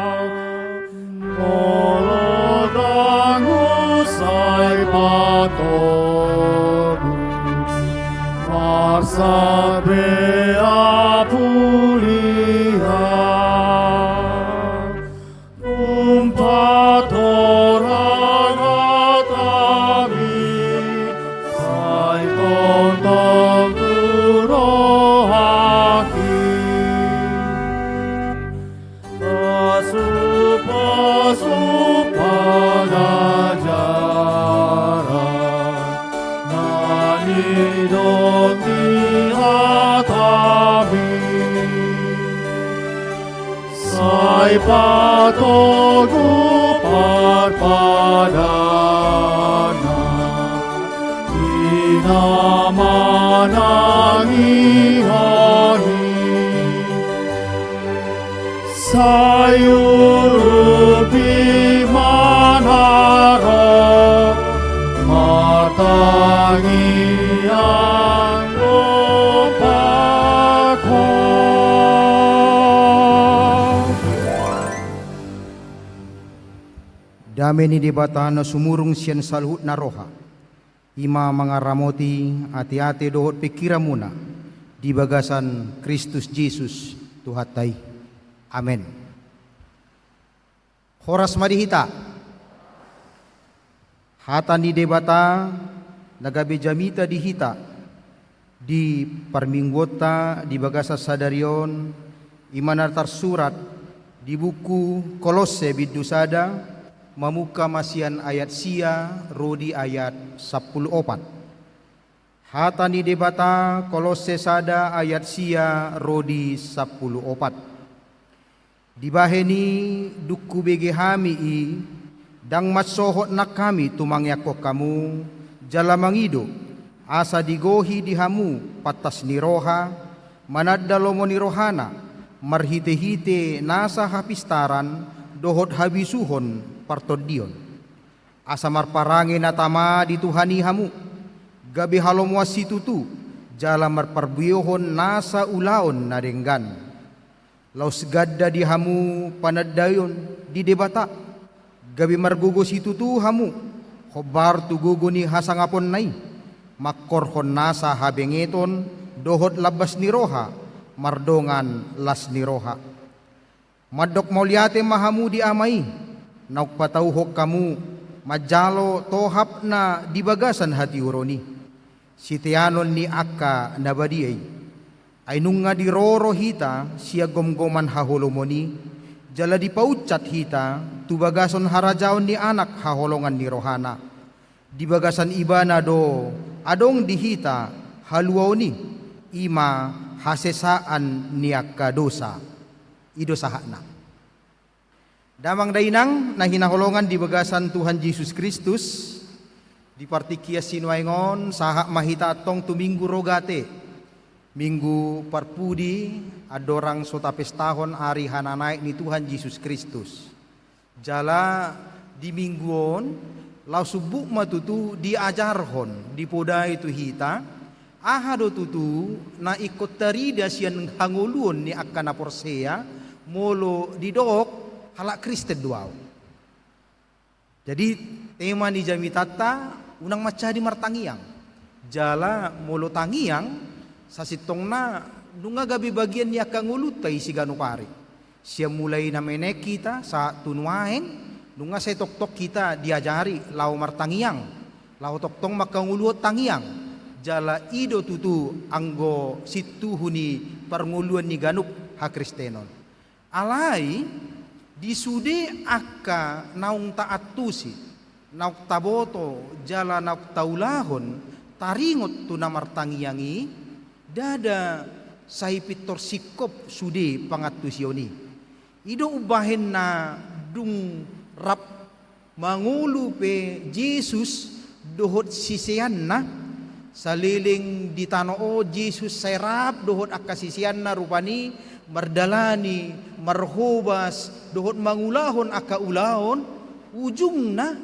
Molo dangu sai patogu, marsampe apulian. Umpat torang hami, sai tongtong tu rohami. Pasu-pasu pangajaran na nidok di hatami. Sai patogu parpadana di na manangihon i. Sai urupi ma na ro martangiang dompak ho. Dame ni Debata na sumurung sian saluhutna roha, i ma mangaramoti ateate dohot pingkiranmuna di bagasan Kristus Jesus Tuhanta i. Amen. Horas ma di hita. Hata ni Debata na gabe jamita di hita di parmingguonta di bagasan sadari on, i ma na tarsurat di buku Kolosse bindu sada, mamungka ma sian ayat sia ro di ayat sampulu opat. Hata ni Debata, Kolosse sada ayat sia ro di sampulu opat. Dibahen i, dung hubege hami i, ndang mansohot nang hami tumangeakkon hamu, jala mangido, asa digohi di hamu pantas ni roha, mananda lomo ni rohana, marhite-hite nasa hapistaran dohot habisuhon partondion. Asa marparange na tama di Tuhan i hamu, gabe halomoan situtu, jala marparbuehon nasa ulaon na denggan. Laos ganda di hamu panandaion di Debata, gabe margogo situtu hamu, hombar tu gogo ni hasangaponna i, mangkorhon nasa habengeton dohot lambas ni roha, mardongan las ni roha. Mandok mauliate ma hamu di Ama i, naung patauhon hamu, manjalo tohapna di bagasan hatiuron i, siteanon ni angka na badia i. Ai nunga diroro hita sian gomgoman haholomon i, jala dipaunsat hita tu bagasan harajaon ni Anak haholongan ni rohana. Di bagasan Ibana do adong di hita haluaon i, i ma hasesaan ni angka dosa. I do sahatna. Damang dainang na hinaholongan di bagasan Tuhan Jesus Kristus, di partingkian sinuaeng on sahat ma hita antong tu Minggu Rogate, Minggu Parpudi, andorang so tapestahon ari hananaek ni Tuhan Jesus Kristus. Jala di Minggu on, laos sumbut ma tutu diajarhon, dipodai tu hita, aha do tutu na ingkon tarida sian hangoluon ni angka na porsea, molo didok halak Kristen do au. Jadi, tema ni jamitanta, unang mansadi martangiang. Jala molo tangiang, sasintongna nunga gabe bagian ni angka ngolunta i siganup ari. Sian mulai na menek hita sahat tu nuaeng, nunga sai tongtong hita diajari laho martangiang, laho tongtong manghangoluhon tangiang. Jala i do tutu anggo sintuhu ni parngoluan ni ganup hakristenon. Alai, di sude angka naung taantusi, naung taboto jala naung taulahon taringot tu na martangiang i, ndada sai pintor singkop sude pangantusion i. I do umbahen na dung rap mangolu pe Jesus dohot siseanna, saleleng di tano on Jesus sai rap dohot angka siseanna rupani mardalani, marhobas, dohot mangulahon angka ulaon, ujungna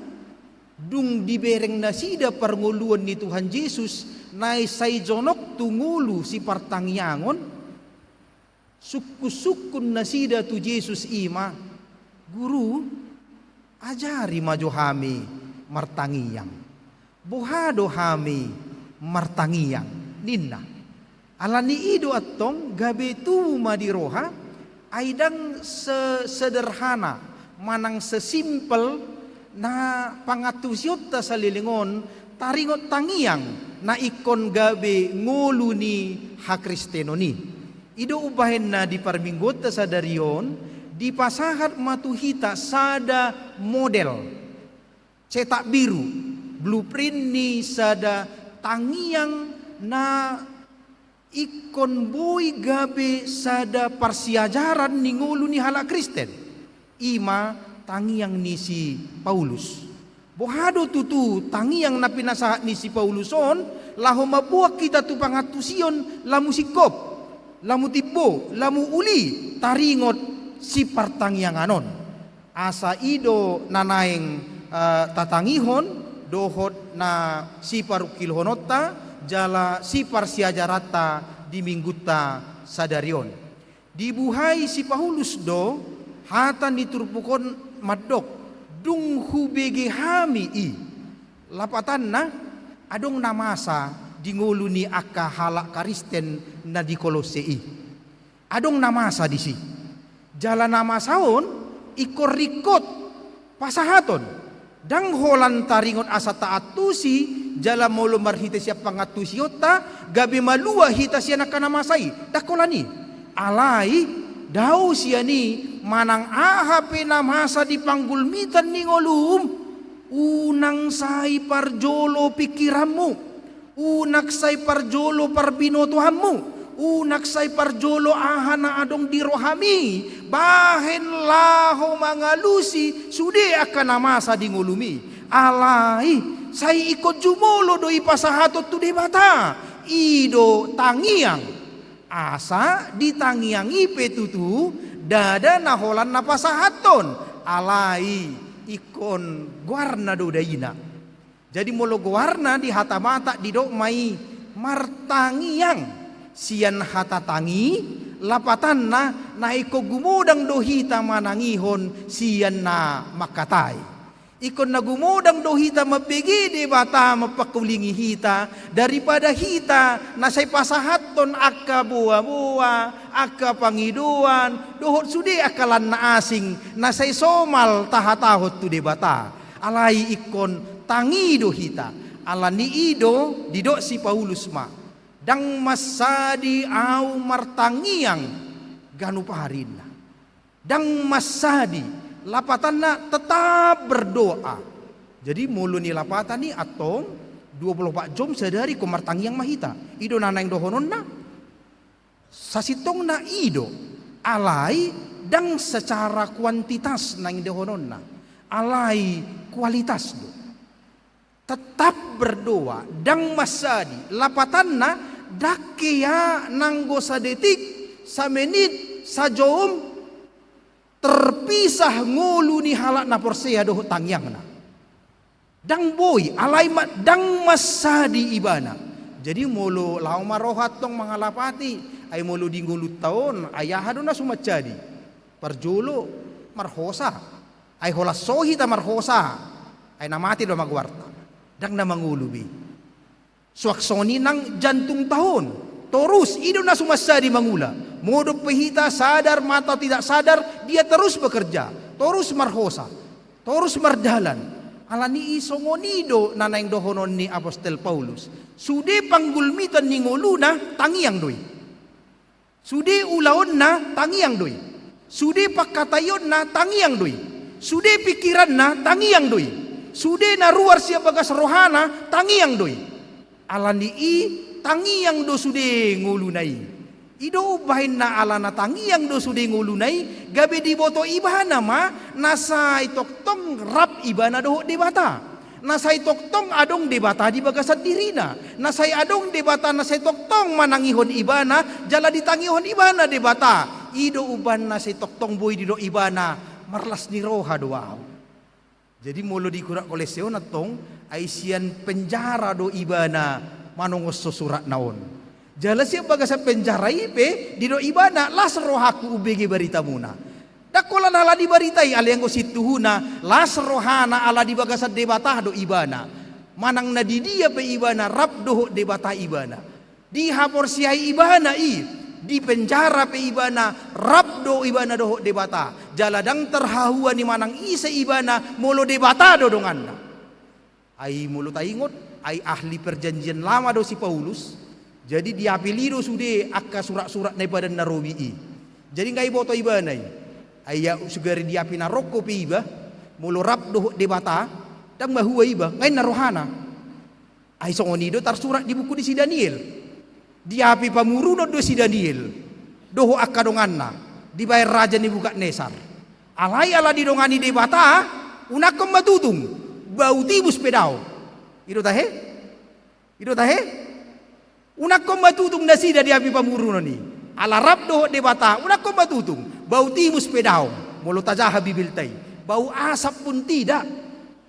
dung dibereng nasida parngoluon ni Tuhan Jesus, na sai jonok tu ngolu sipartangiangon, sungkun-sungkun nasida tu Jesus i ma, "Guru, ajari ma jo hami martangiang. Boha do hami martangiang?" ninna. Alani i do antong gabe tubu ma di roha, ai ndang sesederhana manang sesimpel na pangantusionta saleleng on taringot tangiang na ingkon gabe ngolu ni hakristenon i. I do umbahen na di parmingguonta sadari on, dipasahat ma tu hita sada model, cetak biru, blueprint ni sada tangiang na ingkon boi gabe sada parsiajaran ni ngolu ni halak Kristen. I ma tangiang ni si Paulus. Boha do tutu tangiang na pinasahat ni si Paulus on, laho mamboan hita tu pangantusion lamu singkop, lamu timbo, lamu uli taringot sipartangiangan on. Asa i do na naeng, eh, tatangihon dohot na siparungkilhononta jala siparsiajaranta di minggunta sadari on. Dibuhai si Paulus do hata ni turpuk on mandok, "Dung hubege hami i." Lapatanna, adong na masa di ngolu ni angka halak Kristen na di Kolosse i. Adong na masa disi. Jala na masa on ingkon ringkot pasahaton. Ndang holan taringot asa taantusi, jala molo marhite sian pangantusionta gabe malua hita sian angka na masa i. Ndang holan i. Alai, dao sian i, manang aha pe na masa di panggulmitan ni ngolum, unang sai parjolo pingkiranmu. Unang sai parjolo parbinotoanmu, unang sai parjolo aha na adong di rohami, bahen laho mangalusi sude angka na masa di ngolumi. Alai, sai ingkon jumolo do i pasahaton tu Debata, i do tangiang. Asa di tangiang i pe tutu, ndada na holan na pasahathon, alai ingkon goarna do daina. Jadi molo goarna di hata Batak didok ma i martangiang, sian hata tangi, lapatanna na ingkon gumodang do hita manangihon sian na mangkatai. Ingkon na gumodang do hita mambege Debata mampangkulingi hita, daripada hita na sai pasahathon angka boaboa, angka pangidoan, dohot sude angka lan na asing, na sai somal tahatahon tu Debata. Alai ingkon tangi do hita, ala ni i do didok si Paulus ma, ndang mansadi ahu martangiang ganup ari, ninna. Ndang mansadi, lapatanna tetap berdoa. Jadi molo ni lapatan i antong, dua puluh empat jom sadari ingkon martangiang ma hita. I do na naeng dohononna. Sasintongna i do, alai ndang secara kuantitas naeng dohononna, alai kualitas do. Tetap berdoa, ndang mansadi, lapatanna ndang hea nanggo sadetik, samenit, sajom, terpisah ngolu ni halak na porsea dohot tangiangna. Ndang boi, alai ma ndang mansadi ibana. Jadi molo laho ma roha antong mangalapati, ai molo di ngolunta on, ai aha do na so mansadi? Parjolo, marhosa. Ai holan so hita marhosa, ai na mate do ma goarta. Ndang na mangolu be. Suang songon i nang jantungta on. Torus, i do na so mansadi mangula. Modom pe hita sadar, mata tidak sadar, dia terus bekerja. Torus marhosa. Torus mardalan. Ala ni i songon i do na naeng dohonon ni Apostel Paulus. Sude panggulmitan ni ngoluna, tangiang do i. Sude ulaonna, tangiang do i. Sude pangkataionna, tangiang do i. Sude pingkiranna, tangiang do i. Sude na ruar sian bagas rohana, tangiang do i. Ala ni i, tangiang do sude ngoluna i. I do umbahen na ala na tangiang do sude ngoluna i, gabe diboto ibana ma, na sai tongtong rap ibana dohot Debata. Na sai tongtong adong Debata di bagasan dirina. Na sai adong Debata na sai tongtong manangihon ibana, jala ditangihon ibana Debata. I do umbahen na sai tongtong boi didok ibana, marlas ni roha do ahu. Jadi molo di surat Kolose on antong, ai sian penjara do ibana manongoshon suratna on. Jala sian bagasan penjara i pe, didok ibana, las rohangku umbege baritamuna. Ndang holan ala ni barita i, alai anggo situhuna, las rohana ala di bagasan Debata do ibana. Manang na di dia pe ibana, rap dohot Debata ibana. Dihaporseai ibana i, di penjara pe ibana, rap do ibana dohot Debata. Jala ndang tarhahua ni manang ise ibana, molo Debata do donganna. Ai molo taingot, ai ahli Perjanjian Lama do si Paulus, jadi diapili do sude angka surat-surat na i padan na robi i. Jadi nunga diboto ibana i. Ai ia sugari diapili na rongko pe iba, molo rap dohot Debata, ndang mahua iba, nunga inna rohana. Ai songon i do tarsurat di buku ni si Daniel. Diapili pamurunon do si Daniel dohot angka donganna, dibaen raja Nebukadnesar. Alai ala didongani Debata, unangkon ma tutung, bau timus pe daong. I do tahe? I do tahe? Unangkon ma tutung nasida diapili pamurunon i. Ala rap dohot Debata, unangkon ma tutung, bau timus pe daong. Molo tajaha Bibelta i, bau asap pun tidak.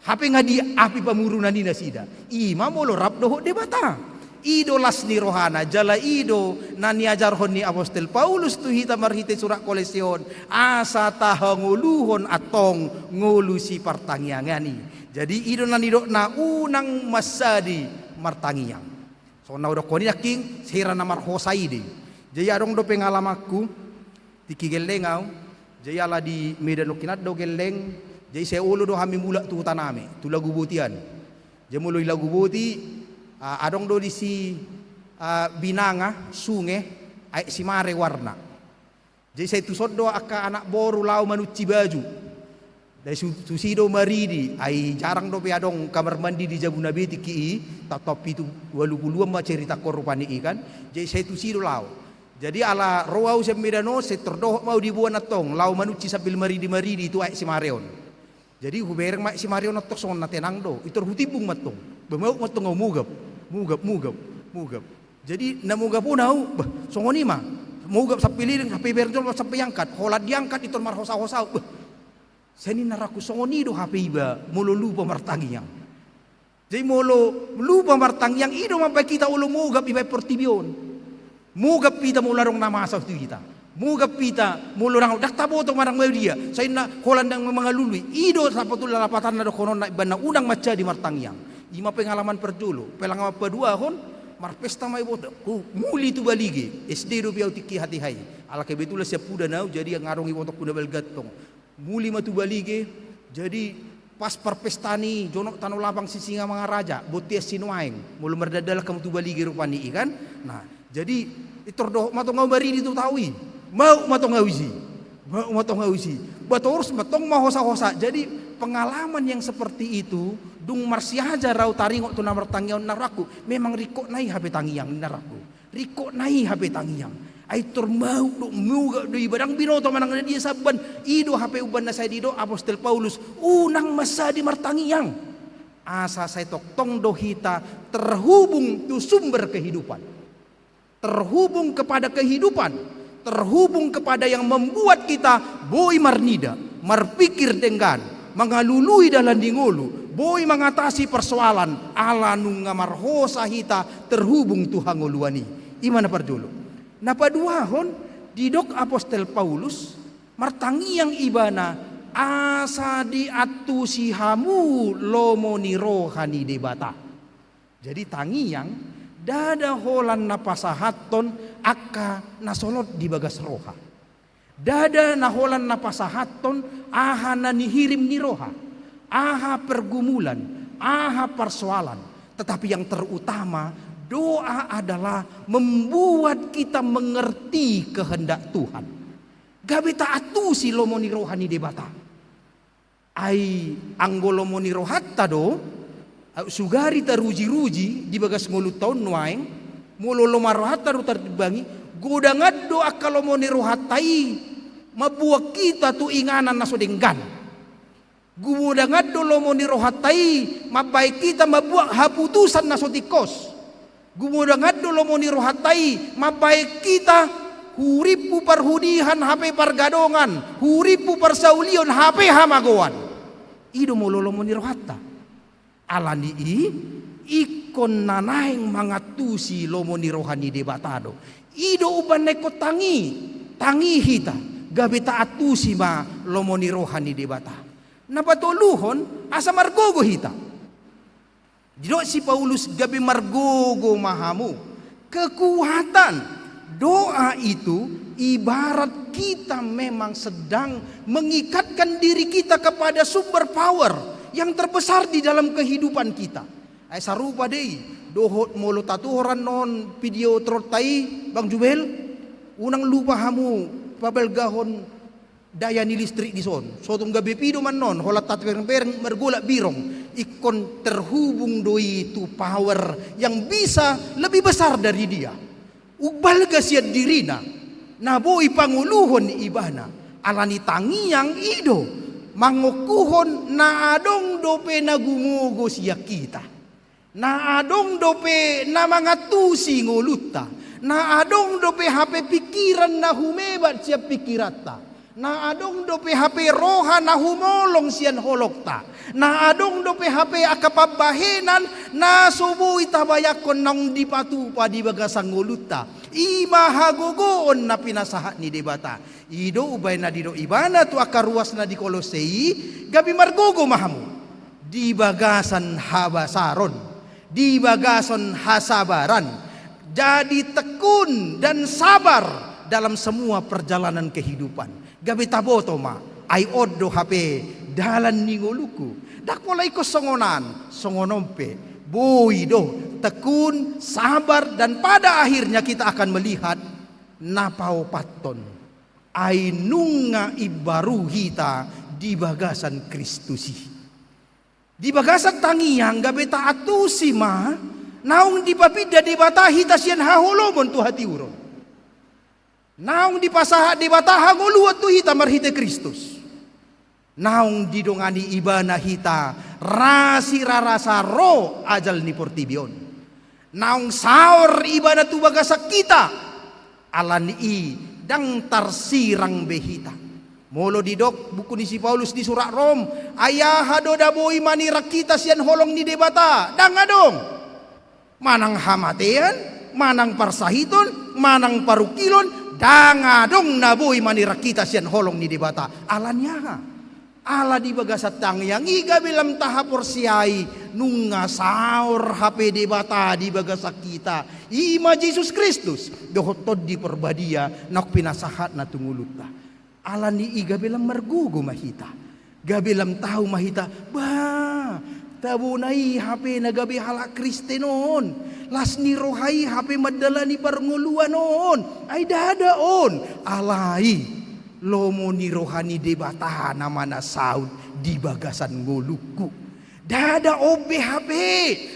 Hape nunga diapili pamurunon i nasida. I ma molo rap dohot Debata. I do las ni rohana, jala i do na niajarhon ni Apostel Paulus tu hita marhite surat Kolose on, asa tahangoluhon antong ngolu sipartangiangan i. Jadi i do na nidokna unang mansadi martangiang. Songon na hudokkon i nangkin, sera na marhosa i do i. Jadi adong do pengalamanku, tingki gelleng ahu, jadi ala di Medan nangkinan do gelleng, jadi sai olo do hami mulak tu hutanami, tu Laguboti an. Jadi molo di Laguboti, a, adong do disi, a, binanga, sunge, aek simare goarna. Jadi sai tuson do angka anak boru laho manunci baju. Jadi su-, tusi do maridi, ai jarang dope adong kamar mandi di jabuna be tingki i, taon-taon pitu ualu puluan ma cerita on rupani i kan. Jadi sai tusi do laho. Jadi ala ro ahu sian Medan on, sai tardohot ma ahu di boan antong, laho manunci sambil maridi-maridi tu aek simare on. Jadi hubereng ma aek simare on antong songon na tenang do, i tor hutimbung ma antong. Bah, mauk ma antong ahu, mugap, mugap, mugap, mugap. Jadi na mugap on ahu, bah, songon i ma. Mugap sampe leleng, sampe bereng jolo, sampe iangkat. Holan diangkat, i tor marhosa-hosa ahu. Bah, sai ninna rohangku, songon i do hape iba molo lupa martangiang. Jadi molo lupa martangiang, i do mambaen hita olo mugap ibaen portibi on. Mugap hita molo adong na masa tu hita. Mugap hita molo ndang, ndang taboto manang badia. Sai ninna holan ndang mangalului. I do sapatulna lapatanna dohononna ibana unang mansadi martangiang. I ma pengalaman parjolo. Pengalaman paduahon, marpesta ma ibotongku, muli tu Balige. S D dope ahu tingki hatiha i. Ala kebetulan sian Pudan ahu, jadi nunga adong ibotongku na balga antong. Muli ma tu Balige, jadi Pas parpesta ni jonok tano lapang si Singamangaraja, bontean si nuaeng, molo mardalan hamu tu Balige rupani i kan. Nah, jadi, pintor dohot ma tong ahu maridi tu tao i. Mau ma tong ahu isi. Mau ma tong ahu isi. Ba torus ma tong ma hosa-hosa. Jadi, pengalaman yang seperti itu, dung marsiajar ahu taringot tu na martangiang on, ninna rohangku, memang ringkot na i hape tangiang, ninna rohangku. Ringkot na i hape tangiang. Ai tor mau do, mugak do iba, ndang binoto manang na dia samban. I do hape umbahen na sai didok apostel Paulus, unang mansadi martangiang. Asa sai tongtong do hita terhubung tu sumber kehidupan. Terhubung kepada kehidupan. Terhubung kepada yang membuat kita boi marnida, marpikir denggan, mangalului dalan ni ngolu, boi mangatasi persoalan, ala nunga marhosa hita terhubung tu hangoluan i. I ma na parjolo. Na paduahon, didok apostel Paulus, martangiang ibana asa diantusi hamu lomo ni roha ni Debata. Jadi tangiang, ndada holan na pasahathon angka na solot di bagas roha. Ndada na holan na pasahathon aha na nihirim ni roha, aha pergumulan, aha parsoalan. Tetapi yang terutama, doa adalah membuat kita mengerti kehendak Tuhan. Gabe taantusi lomo ni roha ni Debata. Ai anggo lomo ni rohanta do, sugari taruji-ruji di bagas ngolunta on nuaeng, molo lomo ni rohanta do tarimbangi, godangan do angka lomo ni rohanta i mambuat hita tu inganan na so denggan. Godangan do lomo ni rohanta i mambahen hita mambuat haputusan na so tingkos. Godangan do lomo ni rohanta i mambahen hita hurimpu parhudian hape pargadongan, hurimpu parsaulion hape hamagoan. I do molo lomo ni rohanta. Ala ni i, ingkon na naeng mangantusi lomo ni roha ni Debata do. I do umbahen na ingkon tangi, tangi hita, gabe taantusi ma lomo ni roha ni Debata. Na patoluhon, asa margogo hita. Didok si Paulus, gabe margogo ma hamu. Kekuatan doa itu ibarat kita memang sedang mengikatkan diri kita kepada sumber power yang terbesar di dalam kehidupan kita. Ai sarupa do i dohot molo tatuhor annon video trollta i, Bang Jubel, unang lupa hamu pabalgahon daya ni listrik dison. So tung gabe pido ma annon, holan tapereng-pereng margolak birong. Ingkon terhubung do i tu power yang bisa lebih besar dari dia. Umbalga sian dirina, na boi pangoluhon ibana. Ala ni tangiang i do mangokuhon na adong dope na gumogo sian hita. Na adong dope na mangantusi ngolunta, na adong dope hape pikiran na humebat sian pikiranta, na adong dope hape roha na humolong sian holongta, na adong dope hape angka pambahenan na so boi tabayangkon naung dipatupa di bagasan ngolunta. I ma hagogoon na pinasahat ni Debata. I do umbahen na didok ibana tu angka ruas na di Kolosse i, gabe margogo ma hamu di bagasan habasaron, di bagasan hasabaran. Jadi tekun dan sabar dalam semua perjalanan kehidupan. Gabe taboto ma, ai on do hape dalan ni ngolungku. Ndang pola ingkon songon an, songon on pe. Boi do, tekun, sabar, dan pada akhirnya kita akan melihat na paopathon. Ai nunga imbaru hita di bagasan Kristus i. Di bagasan tangiang gabe taantusi ma, naung dipapinda Debata hita sian haholomon tu hatiuron. Naung dipasahat Debata hangoluan tu hita marhite Kristus. Naung didongani ibana hita ra sirarasa ro ajal ni portibi on. Naung saor ibana tu bagasan hita. Ala ni i ndang tarsirang be hita. Molo didok buku ni si Paulus di surat Rom, ai aha do na boi manirang hita sian holong ni Debata? Ndang adong. Manang hamatean, manang parsahiton, manang parungkilon, ndang adong na boi manirang hita sian holong ni Debata. Ala ni aha? Ala di bagasan tangiang i gabe lam tahaporseai, nunga saor hape Debata di bagasan hita. I ma Jesus Kristus, dohot Tondi Parbadia, naung pinasahatna tu ngolunta. Ala ni i gabe lam margogo ma hita. Gabe lam tahu ma hita, bah, tabona i hape na gabe halak Kristen on, las ni roha i hape mandalani parngoluan on. Ai ndada on, alai lomo ni roha ni Debata nama na saut di bagasan ngolungku. Ndada on be hape,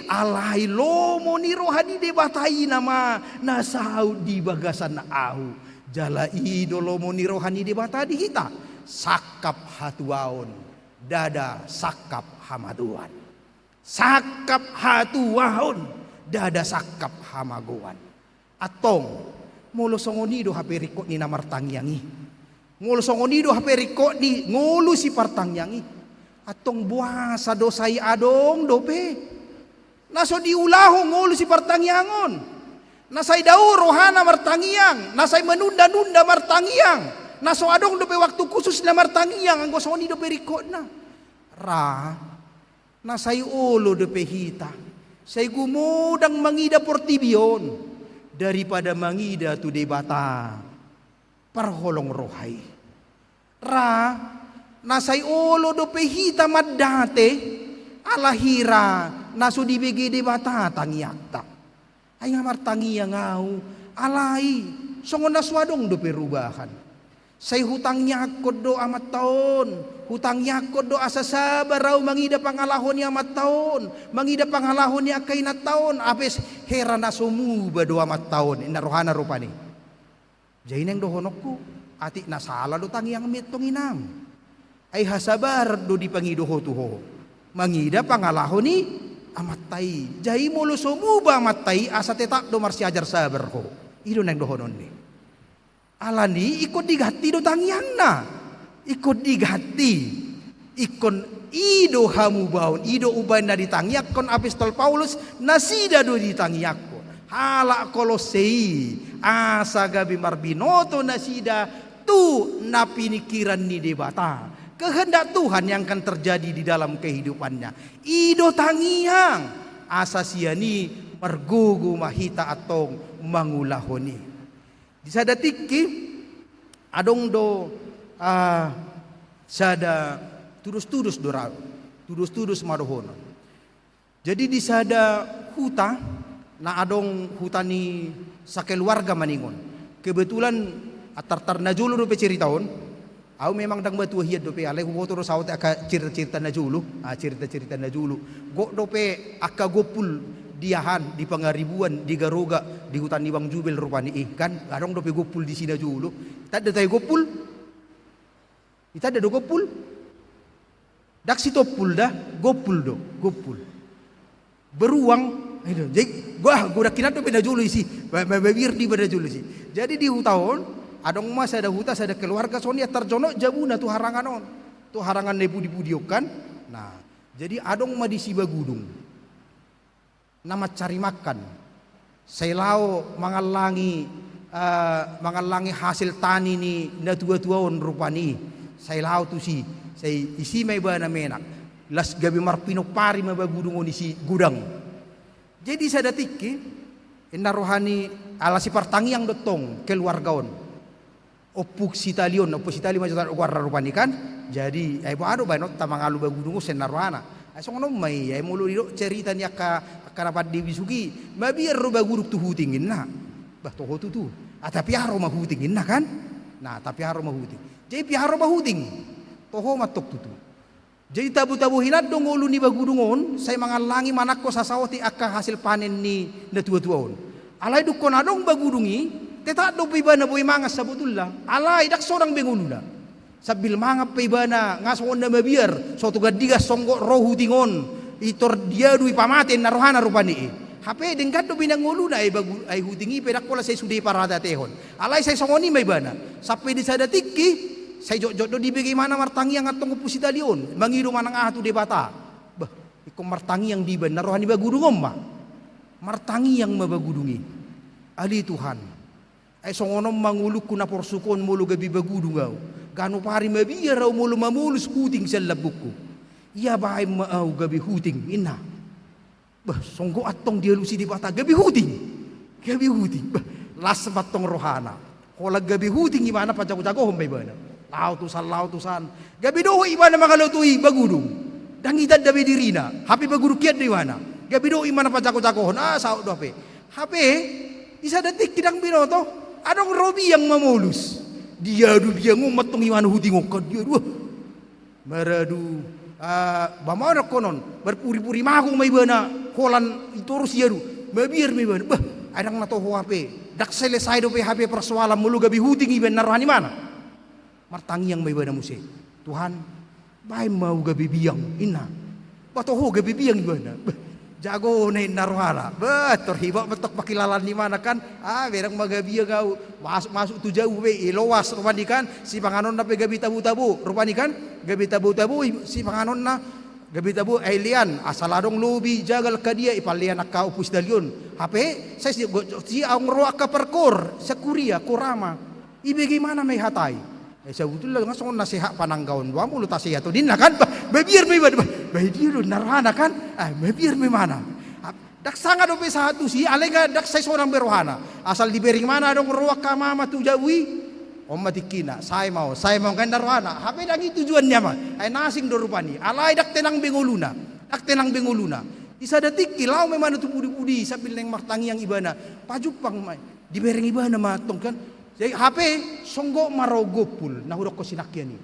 alai lomo ni roha ni Debata i nama na saut di bagasan ahu. Jala i do lomo ni roha ni Debata di hita, sangkap hatuaon, ndada sangkap hamatoon. Sangkap hatuaon, ndada sangkap hamatoon. Antong, molo songon i do hape ringkot ni na martangiang i. Molo songon i do hape ringkot ni ngolu sipartangiang i. Antong boasa do sai adong dope na so diulahon ngolu sipartangiangon. Na sai dao rohana martangiang, na sai manunda-nunda martangiang, na so adong dope waktu khusus na martangiang, anggo songon i dope ringkotna. Ra, na sai olo dope hita, sai gumodang mangida portibi on, daripada mangida tu Debata parholong roha i. Ra, na sai olo dope hita mandate, ala hira na so dibege Debata tangiangta. Ai nga martangiang ahu, alai songon na so adong dope perubahan. Sai hutangiangkon do amanta on, hutangiangkon do asa sabar ahu mangida pangalaho ni amanta on, mangida pangalaho ni angka inanta on, apes hera na so muba do amanta on, ninna rohana rupani. Jadi naeng dohononku, atik na sala do tangiangmi antong inang. Ai hasabaran do dipangido ho tu ho. Mangida pangalaho ni amanta i. Jadi molo so muba amanta i asa tetap do marsiajar sabar ho. I do naeng dohononni. Alani ingkon diganti do tangiangna. Ingkon diganti. Ingkon i do hamubaon, i do umbahen na ditangiangkon apostel Paulus, nasida do ditangiangkon. Halak Kolosse i, asa gabe marbinoto nasida tu na piningkiran ni Debata. Kehendak Tuhan yang akan terjadi di dalam kehidupannya. I do tangiang, asa sian i margogo ma hita antong mangulahon i. Di sada tingki, adong do, ah, sada tudos-tudos do ra, tudos-tudos ma dohonon. Jadi di sada huta, na adong huta ni sakeluarga maningon. Kebetulan antartar na jolo dope cerita on, Au memang ndang matua hian dope, alai huboto do saotik angka cirita-cirita na jolo, ah, cirita-cirita na jolo. Gok dope angka gompul di aha an, di Pangaribuan, di Garoga, di huta ni Bang Jubel rupani i, kan? Adong dope gompul disi na jolo. Tanda tai gompul? Itanda do gompul? Ndang sitompul da, gompul do, gompul. Beruang, aduh, jadi, wah, godang hinan dope na jolo isi, ma-, ma-, mabiar do iba na jolo isi. Jadi di huta on, adong ma sada huta, sada keluarga, songon i antar jonok jabuna tu harangan on. Tu harangan na pudi-pudi on kan. Nah, jadi adong ma disi bagudung na mancari makan. Sai laho mangallangi, eh, mangallangi hasil tani ni natua-tua on rupani. Sai laho tusi, sai isi ma ibana menak. Las gabe marpinompari ma bagudung on isi godang. Jadi sada tingki, ninna rohani ala sipartangiang do tong keluarga on. Ompung si Tali on, Ompung si Tali ma jolo goarna rupani kan. Jadi, ai boha do baenonta mangalu bagudung on, ninna rohana. Ai songon on ma i, ai molo didok cerita ni angka, angka na pande bisuk i, mabiar do bagudung tu huting ninna. Bah, toho tutu. Ah, tapiaro ma huting ninna kan. Nah, tapiaro ma huting. Jadi piaro ma huting. Toho ma antong tutu. Jadi tabo-tabo hinan do ngolu ni bagudung on, sai mangallangi manangko sasaotik angka hasil panen ni natua-tua on. Alai dungkon adong bagudung i, tetap dope ibana boi mangan sabotulna. Alai ndang sonang be ngoluna. Sambil mangan pe ibana, nga songon na mabiar, so tu gandigan songgop ro huting on, i tor diadu i pamate ninna rohana rupani i. Hape denggan dope nian ngoluna, ai bagu-, ai huting i pe ndang pola sai sude paradatehon. Alai sai songon i ma ibana. Sampe di sada tingki, sai jotjot do dibege ibana martangiang antong Ompung si Tali on. Mangido manang aha tu Debata. Bah, ingkon martangiang do iba ninna roha ni bagudung on ma. Martangiang ma bagudung i. Ale Tuhan. Ai songon on ma ngolungku na porsuk on molo gabe bagudung au. Ganup ari mabiar au molo mamolus huting sian lambungku. Ia baen ma au gabe huting, ninna. Bah, songgop antong dialusi Debata, gabe huting. Gabe huting. Bah, las ma antong rohana. Holan gabe huting ibana pajago-jagohon ma ibana. Laho tusan, laho tusan. Gabe dohot ibana mangalotoi bagudung. Ndang itanda be dirina. Hape bagudung hian do ibana. Gabe dohot ibana pajago-jagohon. Ah, saut do hape. Hape, di sada tingki ndang binoto. Adong ro biang mamolus. Diadu biang on ma tong ibana huting on kan diadu. Ah. Maradu, ah, ba ma dohonon, marpuri-puri mago ma ibana, holan i torus diadu, mabiar ma ibana, bah, ai ndang na toho hape, ndang selesai dope hape persoalan molo gabe huting iba inna roha ni ibana. Martangiang ma ibana muse, Tuhan, baen ma au gabe biang, inna. Ba toho gabe biang ibana. Bah, jago na inna rohana. Bah, tor hibak ma tong pangkilalaan ni ibana kan. Ah, berang ma gabe biang au. Masuk-masuk tu jabu be, i loas rupani kan. Sipanganonna pe gabe tabo-tabo rupani kan. Gabe tabo-tabo i sipanganonna. Gabe tabo ai lean, asal adong lobi jagal ka dia, ipalean angka Opus Dei on. Hape, sai si, go-, si adong ro angka parkoor, sian kuria, koor ama. I bagaimana ma i hatai? Eh, sabutulna nga songon na sehat pananggaon doang molo tasehat on inna kan? Bah, mabiar ma ibana, bah, bah, dia do inna rohana kan? Ah, mabiar ma ibana. Ah, ndang sanga dope sahat tusi, alai nga ndang sai sonang be rohana. Asal dibereng ibana adong ro angka ama-ama tu jabu i. On ma tingkina, sae ma on, sae ma on kan inna rohana. Hape ndang i tujuanna ma. Ai na asing do rupani. Alai ndang tenang be ngoluna. Ndang tenang be ngoluna. Di sada tingki, laho ma ibana tu pudi-pudi, sambil naeng martangiang ibana. Pajumpang ma. Dibereng ibana ma tong kan. Jadi hape, songgop ma ro gompul, na hudokkon sinangkian i.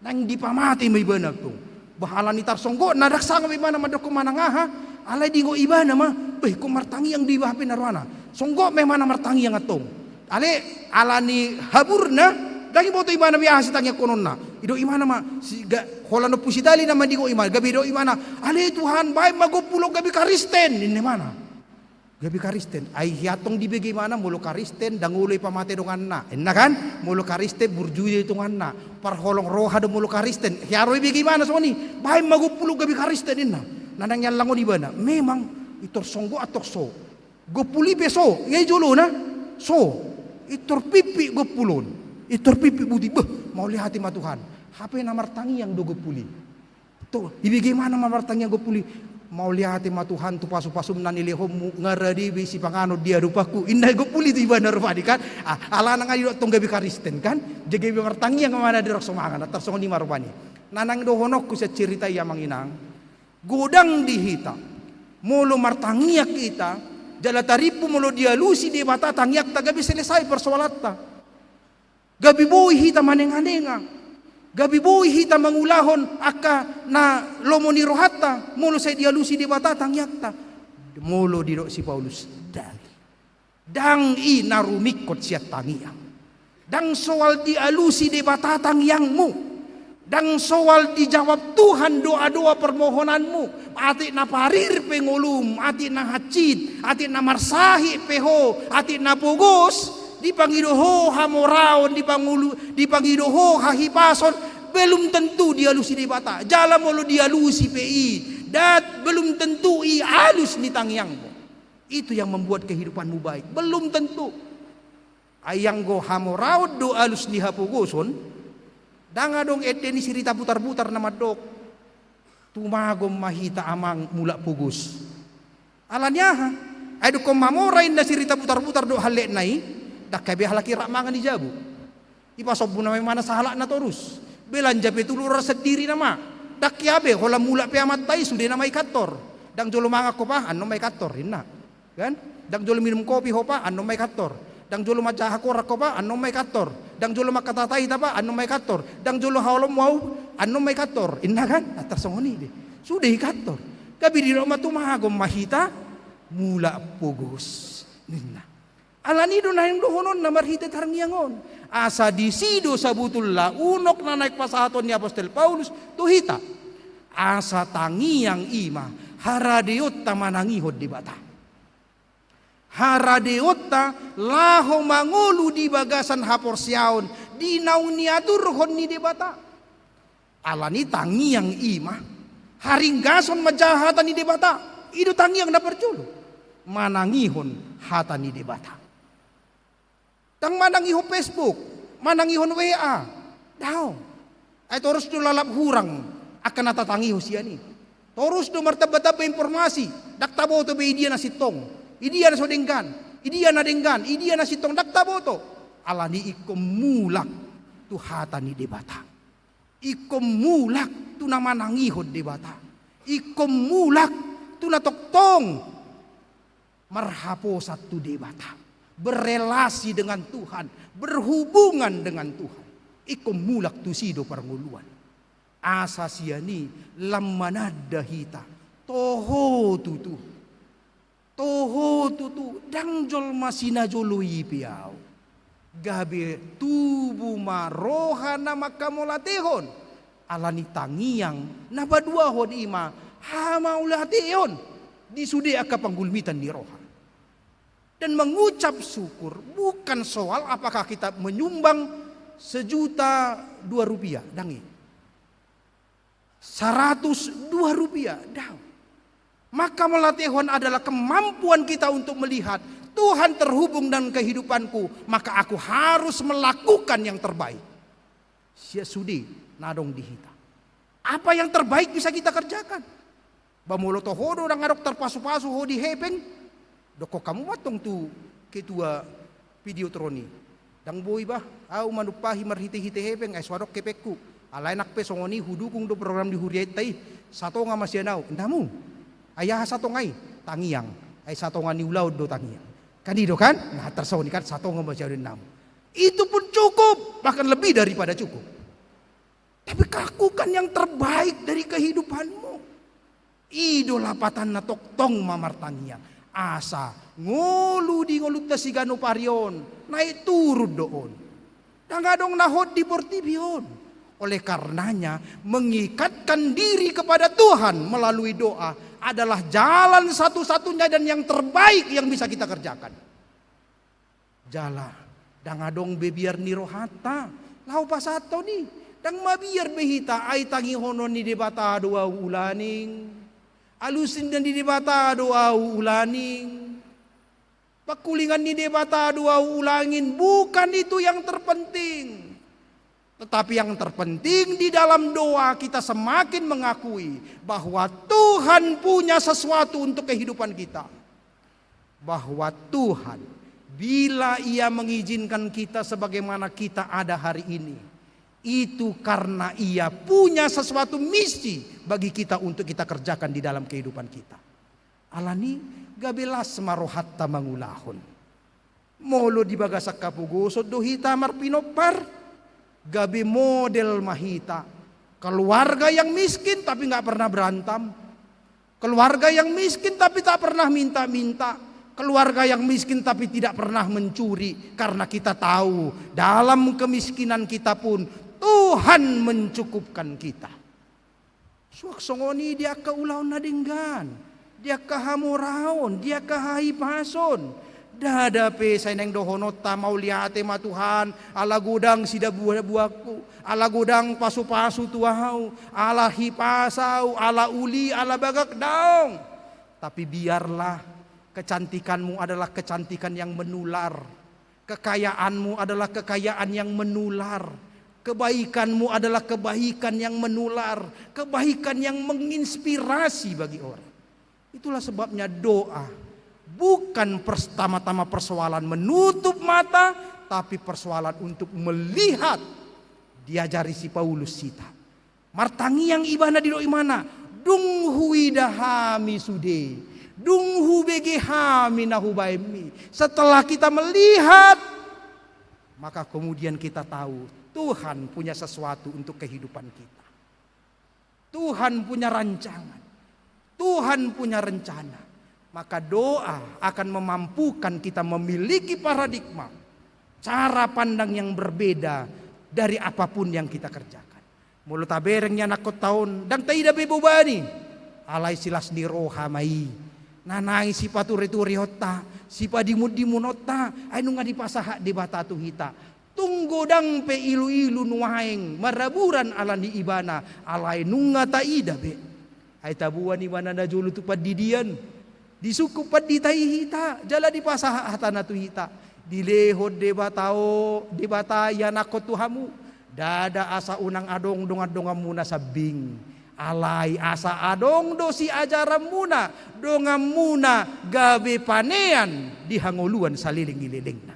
Naeng dipamate ma ibana tong. Bah, alani tarsonggop, na ndang sanga ma ibana mandokkon manang aha, alai diingot ibana ma, bah, ingkon martangiang do iba hape inna rohana. Songgop ma ibana martangiang antong. Alai, alani haburna, ndang diboto ibana be aha sitangiangkononna. Didok ibana ma, si, ga, holan Opus Dei nama diingot ibana, gabe didok ibana, ale Tuhan, baen ma gompul on gabe Karisten, inna ibana. Gabe Karisten. Ai hea tong di bagaimana molo Karisten, ndang olo ipamate donganna. Inna kan? Molo Karisten, burju do donganna. Parholong roha do molo Karisten. Hea ro i bagaimana songon i. Baen ma gompul on gabe Karisten, inna. Na naeng niallang on ibana. Memang, i tor songgop antong so. Gompul i pe so. Ia i jolona. So. I tor pimpit gompul on. I tor pimpit buti. Beh, mauliate ma Tuhan. Hape na martangiang do gompul i. Tong, i bagaimana ma martangiang gompul i? Mauliate ma Tuhan tu pasu-pasum na nilehonmu, nga rade be sipanganon di adopanku. Inna gompul i tu ibana rupani kan? Ah, alana nga didok tong gabe Karisten kan? Jadi gabe martangiang ma na didok songon i ma rupani. Na naeng dohononku sian cerita i amang inang. Godang di hita. Molo martangiang hita, jala tarimpu molo dialusi Debata tangiangta gabe selesai persoalanta. Gabe boi hita manenga-nenga. Gabe boi hita mangulahon angka na lomo ni rohanta. Molo sai dialusi Debata tangiangta. Molo didok si Paulus, ndang. Ndang i na rumingkot sian tangiang. Ndang soal dialusi Debata tangiangmu. Ndang soal dijawab Tuhan doa-doa permohonanmu. Atik na parir pe ngolum, atik na hansit, atik na marsahit pe ho, atik na pogos, dipangido ho hamoraon, dipangulu-, dipangido ho hahipason, belum tentu dialusi Debata. Jala molo dialusi pe i, dat belum tentu i alus ni tangiangmu. Itu yang membuat kehidupanmu baik. Belum tentu. Ai anggo hamoraon do alus ni hapogoson, ndang adong ende ni sirita butar-butar na mandok. Tumagon ma hita amang mulak pogos. Alani aha? Ai dungkon mamora inna sirita butar-butar dohot halletna i, ndang hea be halak i rap mangan di jabu. Ipasombu nama imana sahalakna torus. Belanja pe tu lurah sendiri nama. Ndang hea be, holan mulak pe amanta i, sude nama i kantor. Ndang jolo mangan ho pa, annon ma i kantor, inna. Kan? Ndang jolo minum kopi ho pa, annon ma i kantor. Ndang jolo manjaha koran ho pa, annon ma i kantor. Ndang jolo mangkatai-tai hita pa, annon ma i kantor. Ndang jolo haholonmu au, annon ma i kantor. Inna kan? Nah, tarsongon i do. Sude i kantor. Gabe didok ma tumagon ma hita, mulak pogos. Ninna. Alani do naeng dohononna marhite tangiang on. Asa disi do sabutulna unok na naeng pasahaton ni apostel Paulus tu hita. Asa tangiang i ma haradeonta manangihon Debata. Haradeonta laho mangolu di bagasan haporseaon di naung niaturhon ni Debata. Alani tangiang i ma haringgason manjaha hata ni Debata. I do tangiang na parjolo. Manangihon hata ni Debata. Ndang manangihon Facebook, manangihon W A. Daong. Ai torus do lalap hurang angka na tatangihon sian i. Torus do martamba-tamba informasi, ndang taboto be idia na sintong, idia na so denggan, idia na denggan, idia na sintong, ndang taboto. Alani ingkon mulak tu hata ni Debata. Ingkon mulak tu na manangihon Debata. Ingkon mulak tu na tongtong marhaposan tu Debata, berrelasi dengan Tuhan, berhubungan dengan Tuhan. Ingkon mulak tusi do parngoluan. Asa sian i lam mananda hita, toho tutu. Toho tutu, ndang jolma sinajolo i pe ahu. Gabe tubu ma roha na manghamauliatehon. Alani tangiang na paduahon i ma hamauliateon di sude angka panggulmitan ni roha. Dan mengucap syukur bukan soal apakah kita menyumbang sejuta dua rupiah, ndang i. Saratus dua rupiah, ndang. Maka mauliatehon adalah kemampuan kita untuk melihat Tuhan terhubung dengan kehidupanku, maka aku harus melakukan yang terbaik. Sia sude na adong di hita. Apa yang terbaik bisa kita kerjakan? Ba molo toho do ndang adong tarpasupasu ho di hepeng, dokkon hamu mantong tu ketua Videotron i. Ndang boi bah ahu manumpahi marhitehite hepeng, ai so adong hepengku. Alai nang pe songon i hudukung do program di hurianta i. Satonga ma sian ahu, ninna hamu. Ai aha satonga i? Tangiang. Ai satonga ni ulaon do tangiang. Kan i do kan? Nah, tarsongon i kan, satonga ma sian ahu, ninna hamu. Itu pun cukup, bahkan lebih daripada cukup. Tapi lakukan yang terbaik dari kehidupanmu. I do lapatanna, tongtong ma martangiang. Asa ngolu di ngolunta siganup ari on, naik turun do on. Ndang adong na hot di portibi on. Oleh karenanya, mengikatkan diri kepada Tuhan melalui doa adalah jalan satu-satunya dan yang terbaik yang bisa kita kerjakan. Jala, ndang adong be biar ni rohanta laho pasahathon i. Ndang mabiar be hita, ai tangihonon ni Debata do ahu ulaning. Alusi ni Debata do ahu ulaning. Pangkulingan ni Debata do ahu ulaning. Bukan itu yang terpenting. Tetapi yang terpenting, di dalam doa kita semakin mengakui bahwa Tuhan punya sesuatu untuk kehidupan kita. Bahwa Tuhan, bila Ia mengizinkan kita sebagaimana kita ada hari ini, itu karena Ia punya sesuatu misi bagi kita untuk kita kerjakan di dalam kehidupan kita. Alani, gabe las ma rohanta mangulahon. Molo di bagasan hapogoson do hita marpinompar, gabe model ma hita. Keluarga yang miskin tapi nggak pernah berantem. Keluarga yang miskin tapi tak pernah minta-minta. Keluarga yang miskin tapi tidak pernah mencuri. Karena kita tahu, dalam kemiskinan kita pun Tuhan mencukupkan kita. Suang songon i di angka ulaon na denggan, di angka hamoraon, di angka hahipason. Ndada pe sai naeng dohononta, mauliate ma Tuhan, ala godang sidabudabuanku, ala godang pasupasu tu ahu, ala hipas ahu, ala uli, ala bagak, daong. Tapi biarlah kecantikanmu adalah kecantikan yang menular. Kekayaanmu adalah kekayaan yang menular. Kebaikanmu adalah kebaikan yang menular. Kebaikan yang menginspirasi bagi orang. Itulah sebabnya doa bukan pertama-tama persoalan menutup mata, tapi persoalan untuk melihat. Diajari si Paulus hita. Martangiang ibana, didok ibana, dung huida hami sude, dung hubege hami na hubahenmi. Setelah kita melihat, maka kemudian kita tahu Tuhan punya sesuatu untuk kehidupan kita. Tuhan punya rancangan. Tuhan punya rencana. Maka doa akan memampukan kita memiliki paradigma, cara pandang yang berbeda dari apapun yang kita kerjakan. Molo tabereng ianakhonta on, ndang taida be boban i. Alai silas ni roha ma i. Na naeng sipatureturehonta, sipadimundimunonta, ai nunga dipasahat Debata tu hita. Tung godang pe iluilu nuaeng maraburan ala ni ibana, alai nunga taida be. Ai taboan ibana najolo tu pandidian. Disungkun pandita i hita, jala dipasahat hatana tu hita. Dilehon Debata o, Debata ianakhon tu hamu. Ndada asa unang adong dongandonganmuna sambing. Alai asa adong do siajaranmuna, donganmuna gabe panean di hangoluan saleleng ni lelengna.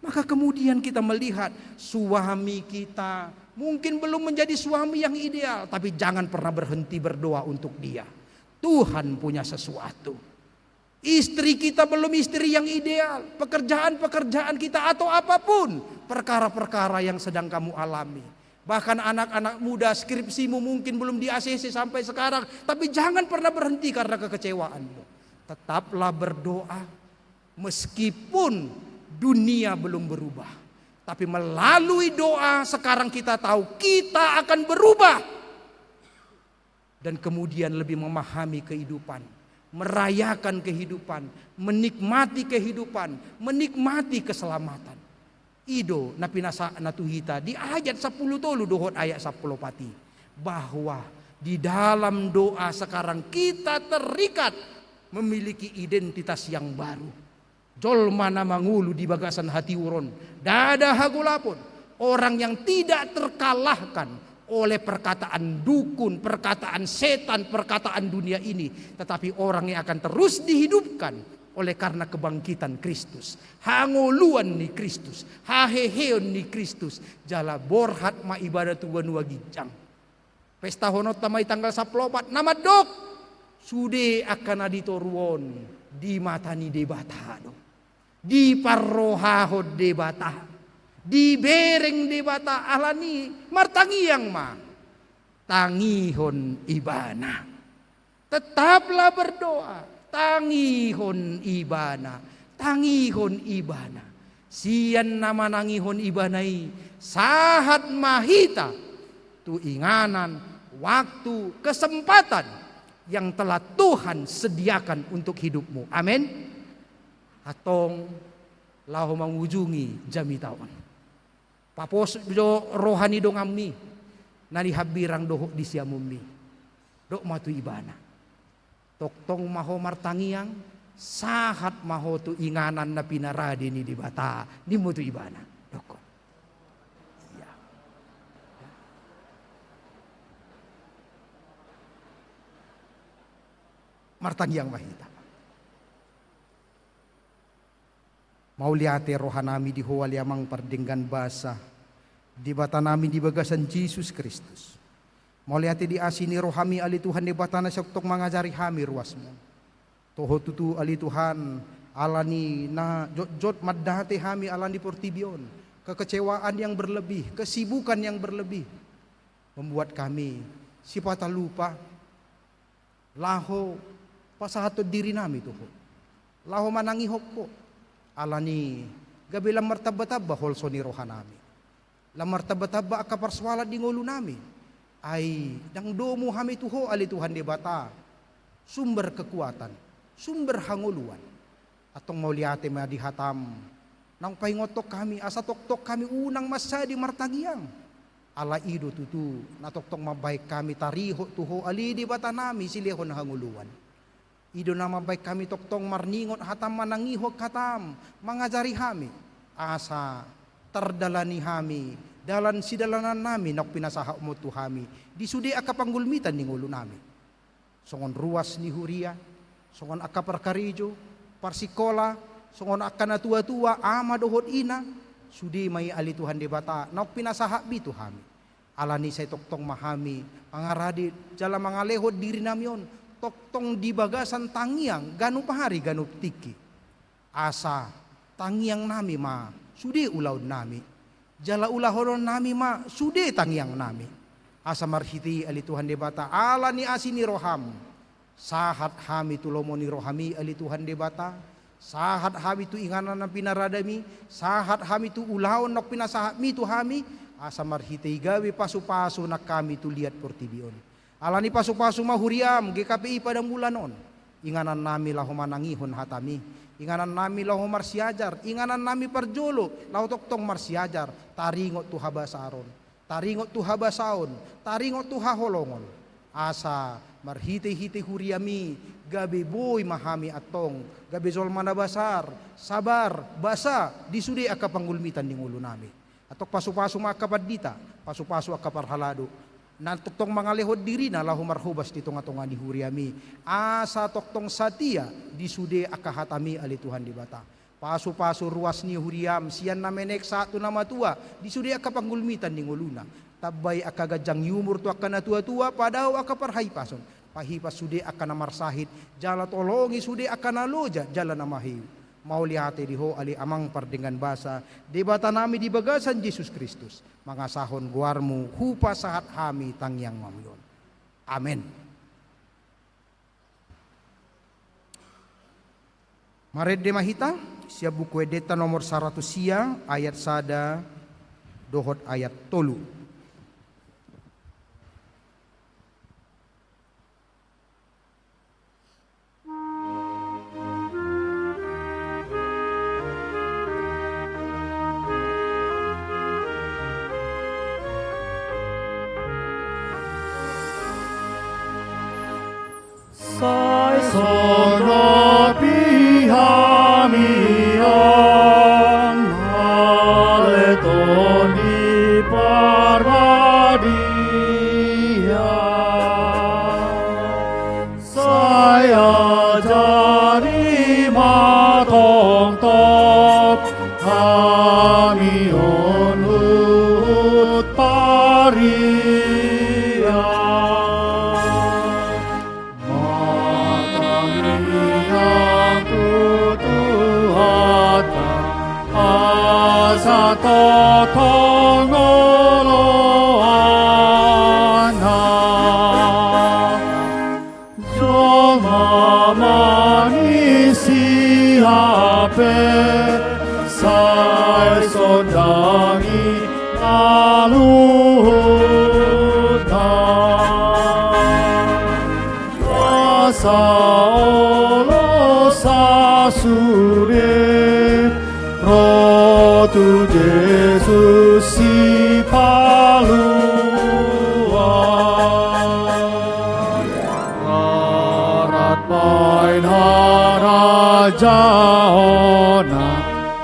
Maka kemudian kita melihat suami kita mungkin belum menjadi suami yang ideal, tapi jangan pernah berhenti berdoa untuk dia. Tuhan punya sesuatu. Istri kita belum istri yang ideal, pekerjaan-pekerjaan kita atau apapun perkara-perkara yang sedang kamu alami. Bahkan anak-anak muda, skripsimu mungkin belum di A C C sampai sekarang, tapi jangan pernah berhenti karena kekecewaanmu. Tetaplah berdoa meskipun dunia belum berubah. Tapi melalui doa sekarang kita tahu kita akan berubah. Dan kemudian lebih memahami kehidupan, merayakan kehidupan, menikmati kehidupan, menikmati keselamatan. I do na pinasahatna tu hita di ayat sampulu tolu dohot ayat sampulu opat i, bahwa di dalam doa sekarang kita terikat memiliki identitas yang baru. Jolma na mangolu di bagasan hatiuron, ndada hagolapon, orang yang tidak terkalahkan oleh perkataan dukun, perkataan setan, perkataan dunia ini, tetapi orang yang akan terus dihidupkan oleh karena kebangkitan Kristus, hangoluan ni Kristus, haheheon ni Kristus, jala borhat ma ibana tu banua ginjang. Pestahononta ma i tanggal sampulu opat, na mandok, sude angka na di toru on di mata ni Debata do. Diparrohahon Debata, dibereng Debata, alani martangiang ma, tangihon ibana. Tetaplah berdoa, tangihon ibana, tangihon ibana. Sian na manangihon ibana i, sahat ma hita tu inganan, waktu, kesempatan yang telah Tuhan sediakan untuk hidupmu. Amin. Antong laho mangujungi jamita on. Papos do roha ni donganmi na di hambirang dohot di siamunmi. Dok ma tu ibana. Tongtong ma ho martangiang, sahat ma ho tu inganan na pinarade ni Debata, ninmu tu ibana. Dokkon. Iya. Martangiang ma hita. Mauliate rohanami di Ho ale Amang pardenggan basa, Debatanami di bagasan Jesus Kristus. Mauliate di asi ni rohami ale Tuhan Debata na sai tongtong mangajari hami ruasmu. Toho tutu ale Tuhan, alani na jotjot mandate hami alani portibi on, kekecewaan yang berlebih, kesibukan yang berlebih, membuat kami sipata lupa laho pasahathon dirinami tu Ho, laho manangihon Ho. Alani gabe lam martambatamba holso ni rohanami, lam martambatamba angka parsoalan di ngolunami. Ai ndang domu hami tu Ho ale Tuhan Debata, sumber kekuatan, sumber hangoluan. Antong mauliate ma di hataM naung paingothon hami, asa tongtong hami unang mansadi martangiang. Ala i do tutu na tongtong mambahen hami taringot tu Ho ale Debatanami silehon hangoluan. I do na mambahen hami tongtong marningot hataM, manangihon hataM, mangajari hami, asa tardalani hami dalan sidalanannami naung pinasahatMu tu hami di sude angka panggulmitan ni ngolunami. Songon ruas ni huria, songon angka parkarejo, parsikola, songon angka natuatua, ama dohot ina, sude ma i ale Tuhan Debata naung pinasahatMi tu hami. Alani sai tongtong ma hami mangarade jala mangalehon dirinami on tongtong di bagasan tangiang ganup ari ganup tingki. Asa tangiangnami ma sude ulaonnami, jala ulahononnami ma sude tangiangnami. Asa marhite i ale Tuhan Debata, alani asi ni rohaM, sahat hami tu lomo ni rohaMi ale Tuhan Debata, sahat hami tu inganan na pinaradeMi, sahat hami tu ulaon naung pinasahatMi tu hami, asa marhite i gabe pasupasu nang hami tu liat portibi on. Alani pasupasu ma huriaM G K P I Padang Bulan on. Inganannami laho manangihon hataMi, inganannami laho marsiajar, inganannami parjolo laho tongtong marsiajar, taringot tu habasaron, taringot tu habasaon, taringot tu haholongon. Asa marhitehite huriaMi gabe boi ma hami antong gabe jolma na basar, sabar, basa di sude angka panggulmitan ni ngolunami. Antong pasupasu ma angka pandita, pasupasu angka parhalado, na tongtong mangalehon dirina laho marhobas di tongatonga ni huriaMi, asa tongtong satia di sude angka hataMi ale Tuhan Debata. Pasupasu ruas ni huriaM sian na menek sahat tu na matua di sude angka panggulmitan ni ngoluna. Tambai angka ganjang ni umur tu angka na tuatua, padao angka parhipason. Pahipas sude angka na marsahit, jala tolongi sude angka na loja jala na maheu. Mauliate di Ho ale Amang pardenggan basa, Debatanami di bagasan Jesus Kristus, mangasahon goarMu hupasahat hami tangiangmami on. Amen. Marende ma hita sian Buku Endenta nomor saratus sia, ayat sada dohot ayat tolu. Sai songon na pingkiranmi on, ale Tondi Parbadia. Sai ajari ma tongtong hami on huhut parian. Martangiang tu Tuhanta asa tongtong oloanna. Jolma manisia pe sai sondangi na luhutna. Asa olo sasude ro tu Jesus Sipalua. Rarat baen harajaonna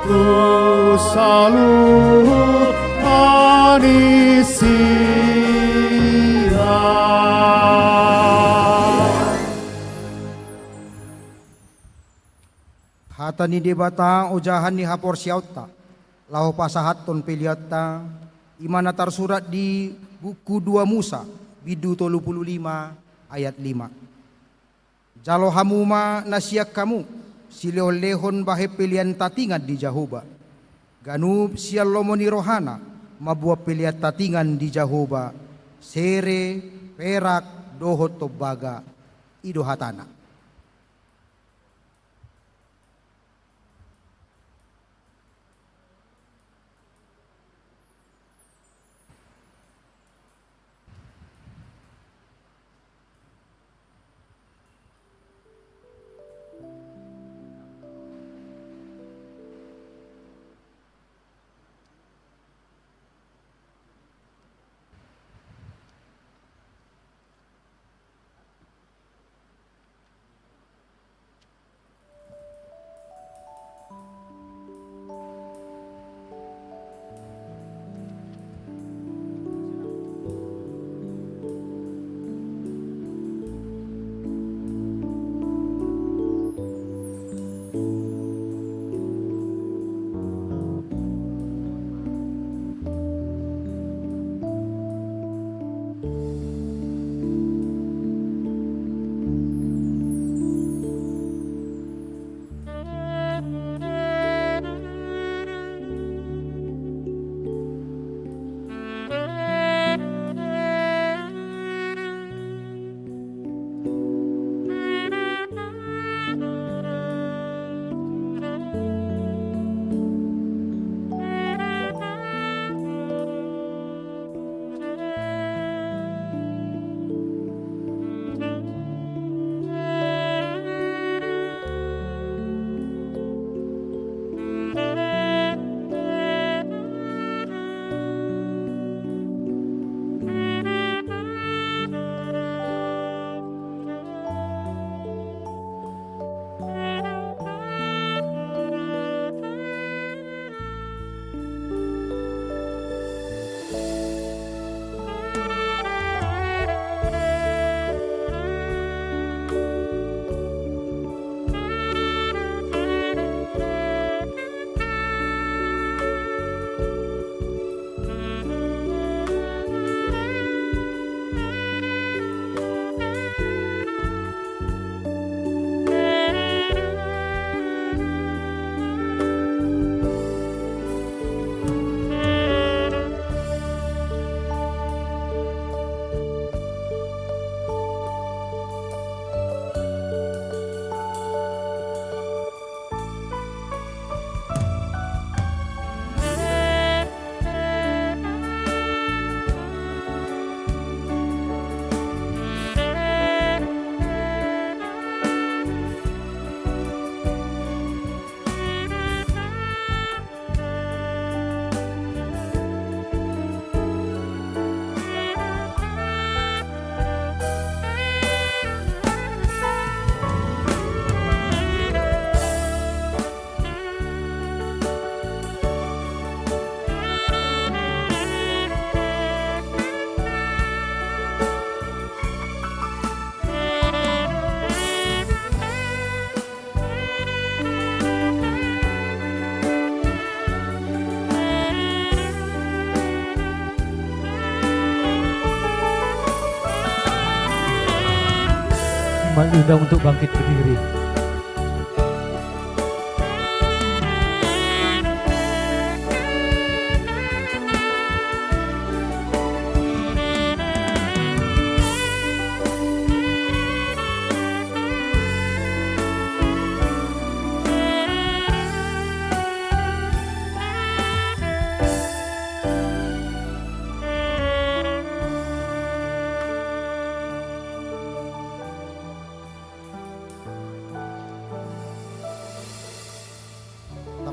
tu saluhut manisia. Hata ni Debata ojahan ni haporseaonta, laho pasahathon peleanta, i ma na tarsurat di buku dua Musa, bindu tolu pulu lima, ayat lima. Jalo hamu ma na sian hamu, silehonlehon bahen pelean tatingan di Jahowa. Ganup sian lomo ni rohana, mamboan pelean tatingan di Jahowa, sere, perak, dohot tombaga, i do hatana. Selamat diundang untuk bangkit berdiri.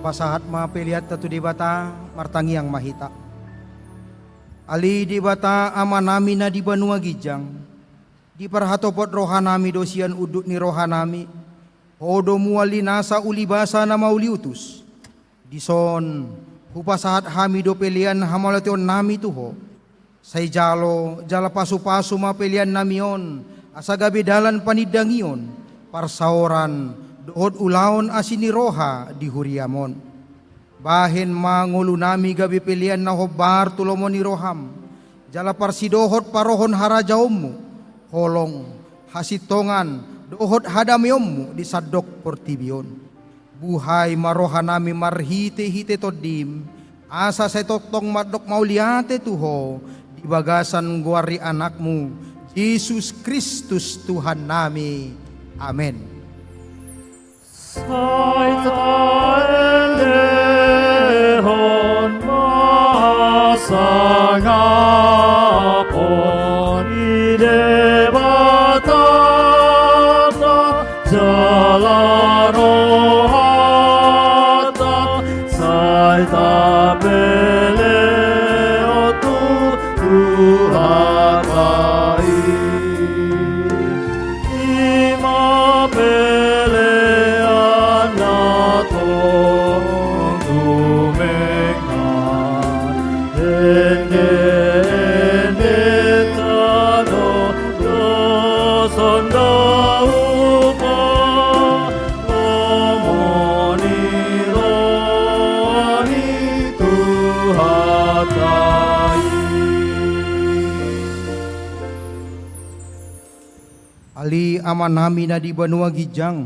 Tapasahat ma peleanta tu Debata, martangiang ma hita. Ale Debata Amanami na di banua ginjang, diparhatopot rohanami do sian unduk ni rohanami, Ho do mual ni nasa ulibasa na mauliutus. Dison, hupasahat hami do pelean hamauliateonnami tu Ho. Sai jalo, jala pasupasu ma peleannami on, asa gabe dalan panindangion, parsaoran, dohot ulaon asi ni roha di huriam on. Bahen ma ngolunami gabe pelean na hombar tu lomo ni roham, jala parsidohot parohon harajaonmu, holong, hasintongan, dohot hadameonmu di sandok portibi on. Buhai ma rohanami marhitehite Tondim, asa sai tongtong mandok mauliate tu Ho, di bagasan goar ni Anakmu, Jesus Kristus Tuhannami. Amen. Sai taendehon ma sangapon ni Debata, jala rohanta sai tapelehon tu Tuhanta i. I ma pelean na tongtong dumenggan, ende-ende tano do sonda upa, lomo ni roha ni Tuhanta i. Ale Amanami na di banua ginjang,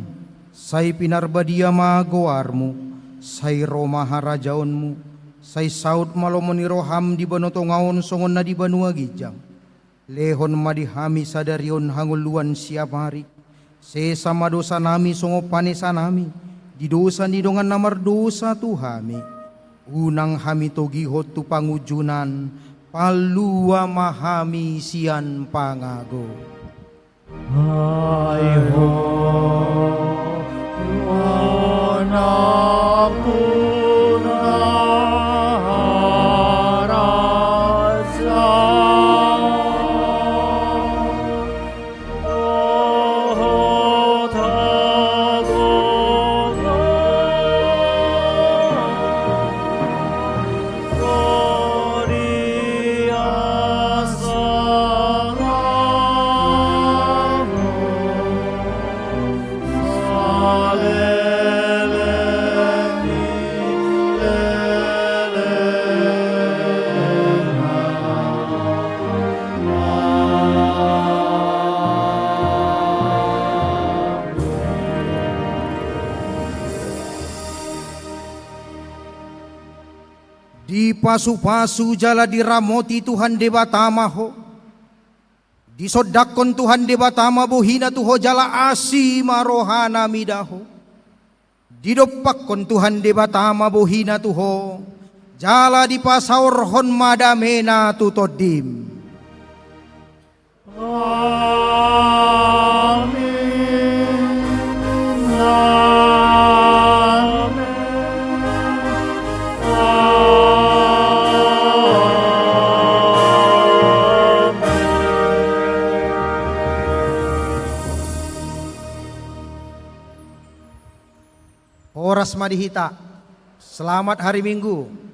sai pinarbadia ma goarmu, sai ro ma harajaonmu, sai saut ma lomo ni roham di banua tonga on songon na di banua ginjang. Lehon ma di hami sadari on hangoluan siapari. Sesa ma dosanami songon panesanami di dosa ni dongan na mardosa tu hami. Unang hami togihon tu pangunjunan, palua ma hami sian pangago. Ai Ho do nampuna harajaon dohot hagogoon ro di hasangapon saleleng ni lelengna. Dipasupasu jala diramoti Tuhan Debata ma ho. Disondangkon Tuhan Debata ma bohina tu ho jala asi ma rohana mida ho. Didompakkon Tuhan Debata ma bohina tu ho, jala dipasaorhon ma damena tu tondim. Amin. Amin. Amin. Horas ma di hita. Selamat hari Minggu.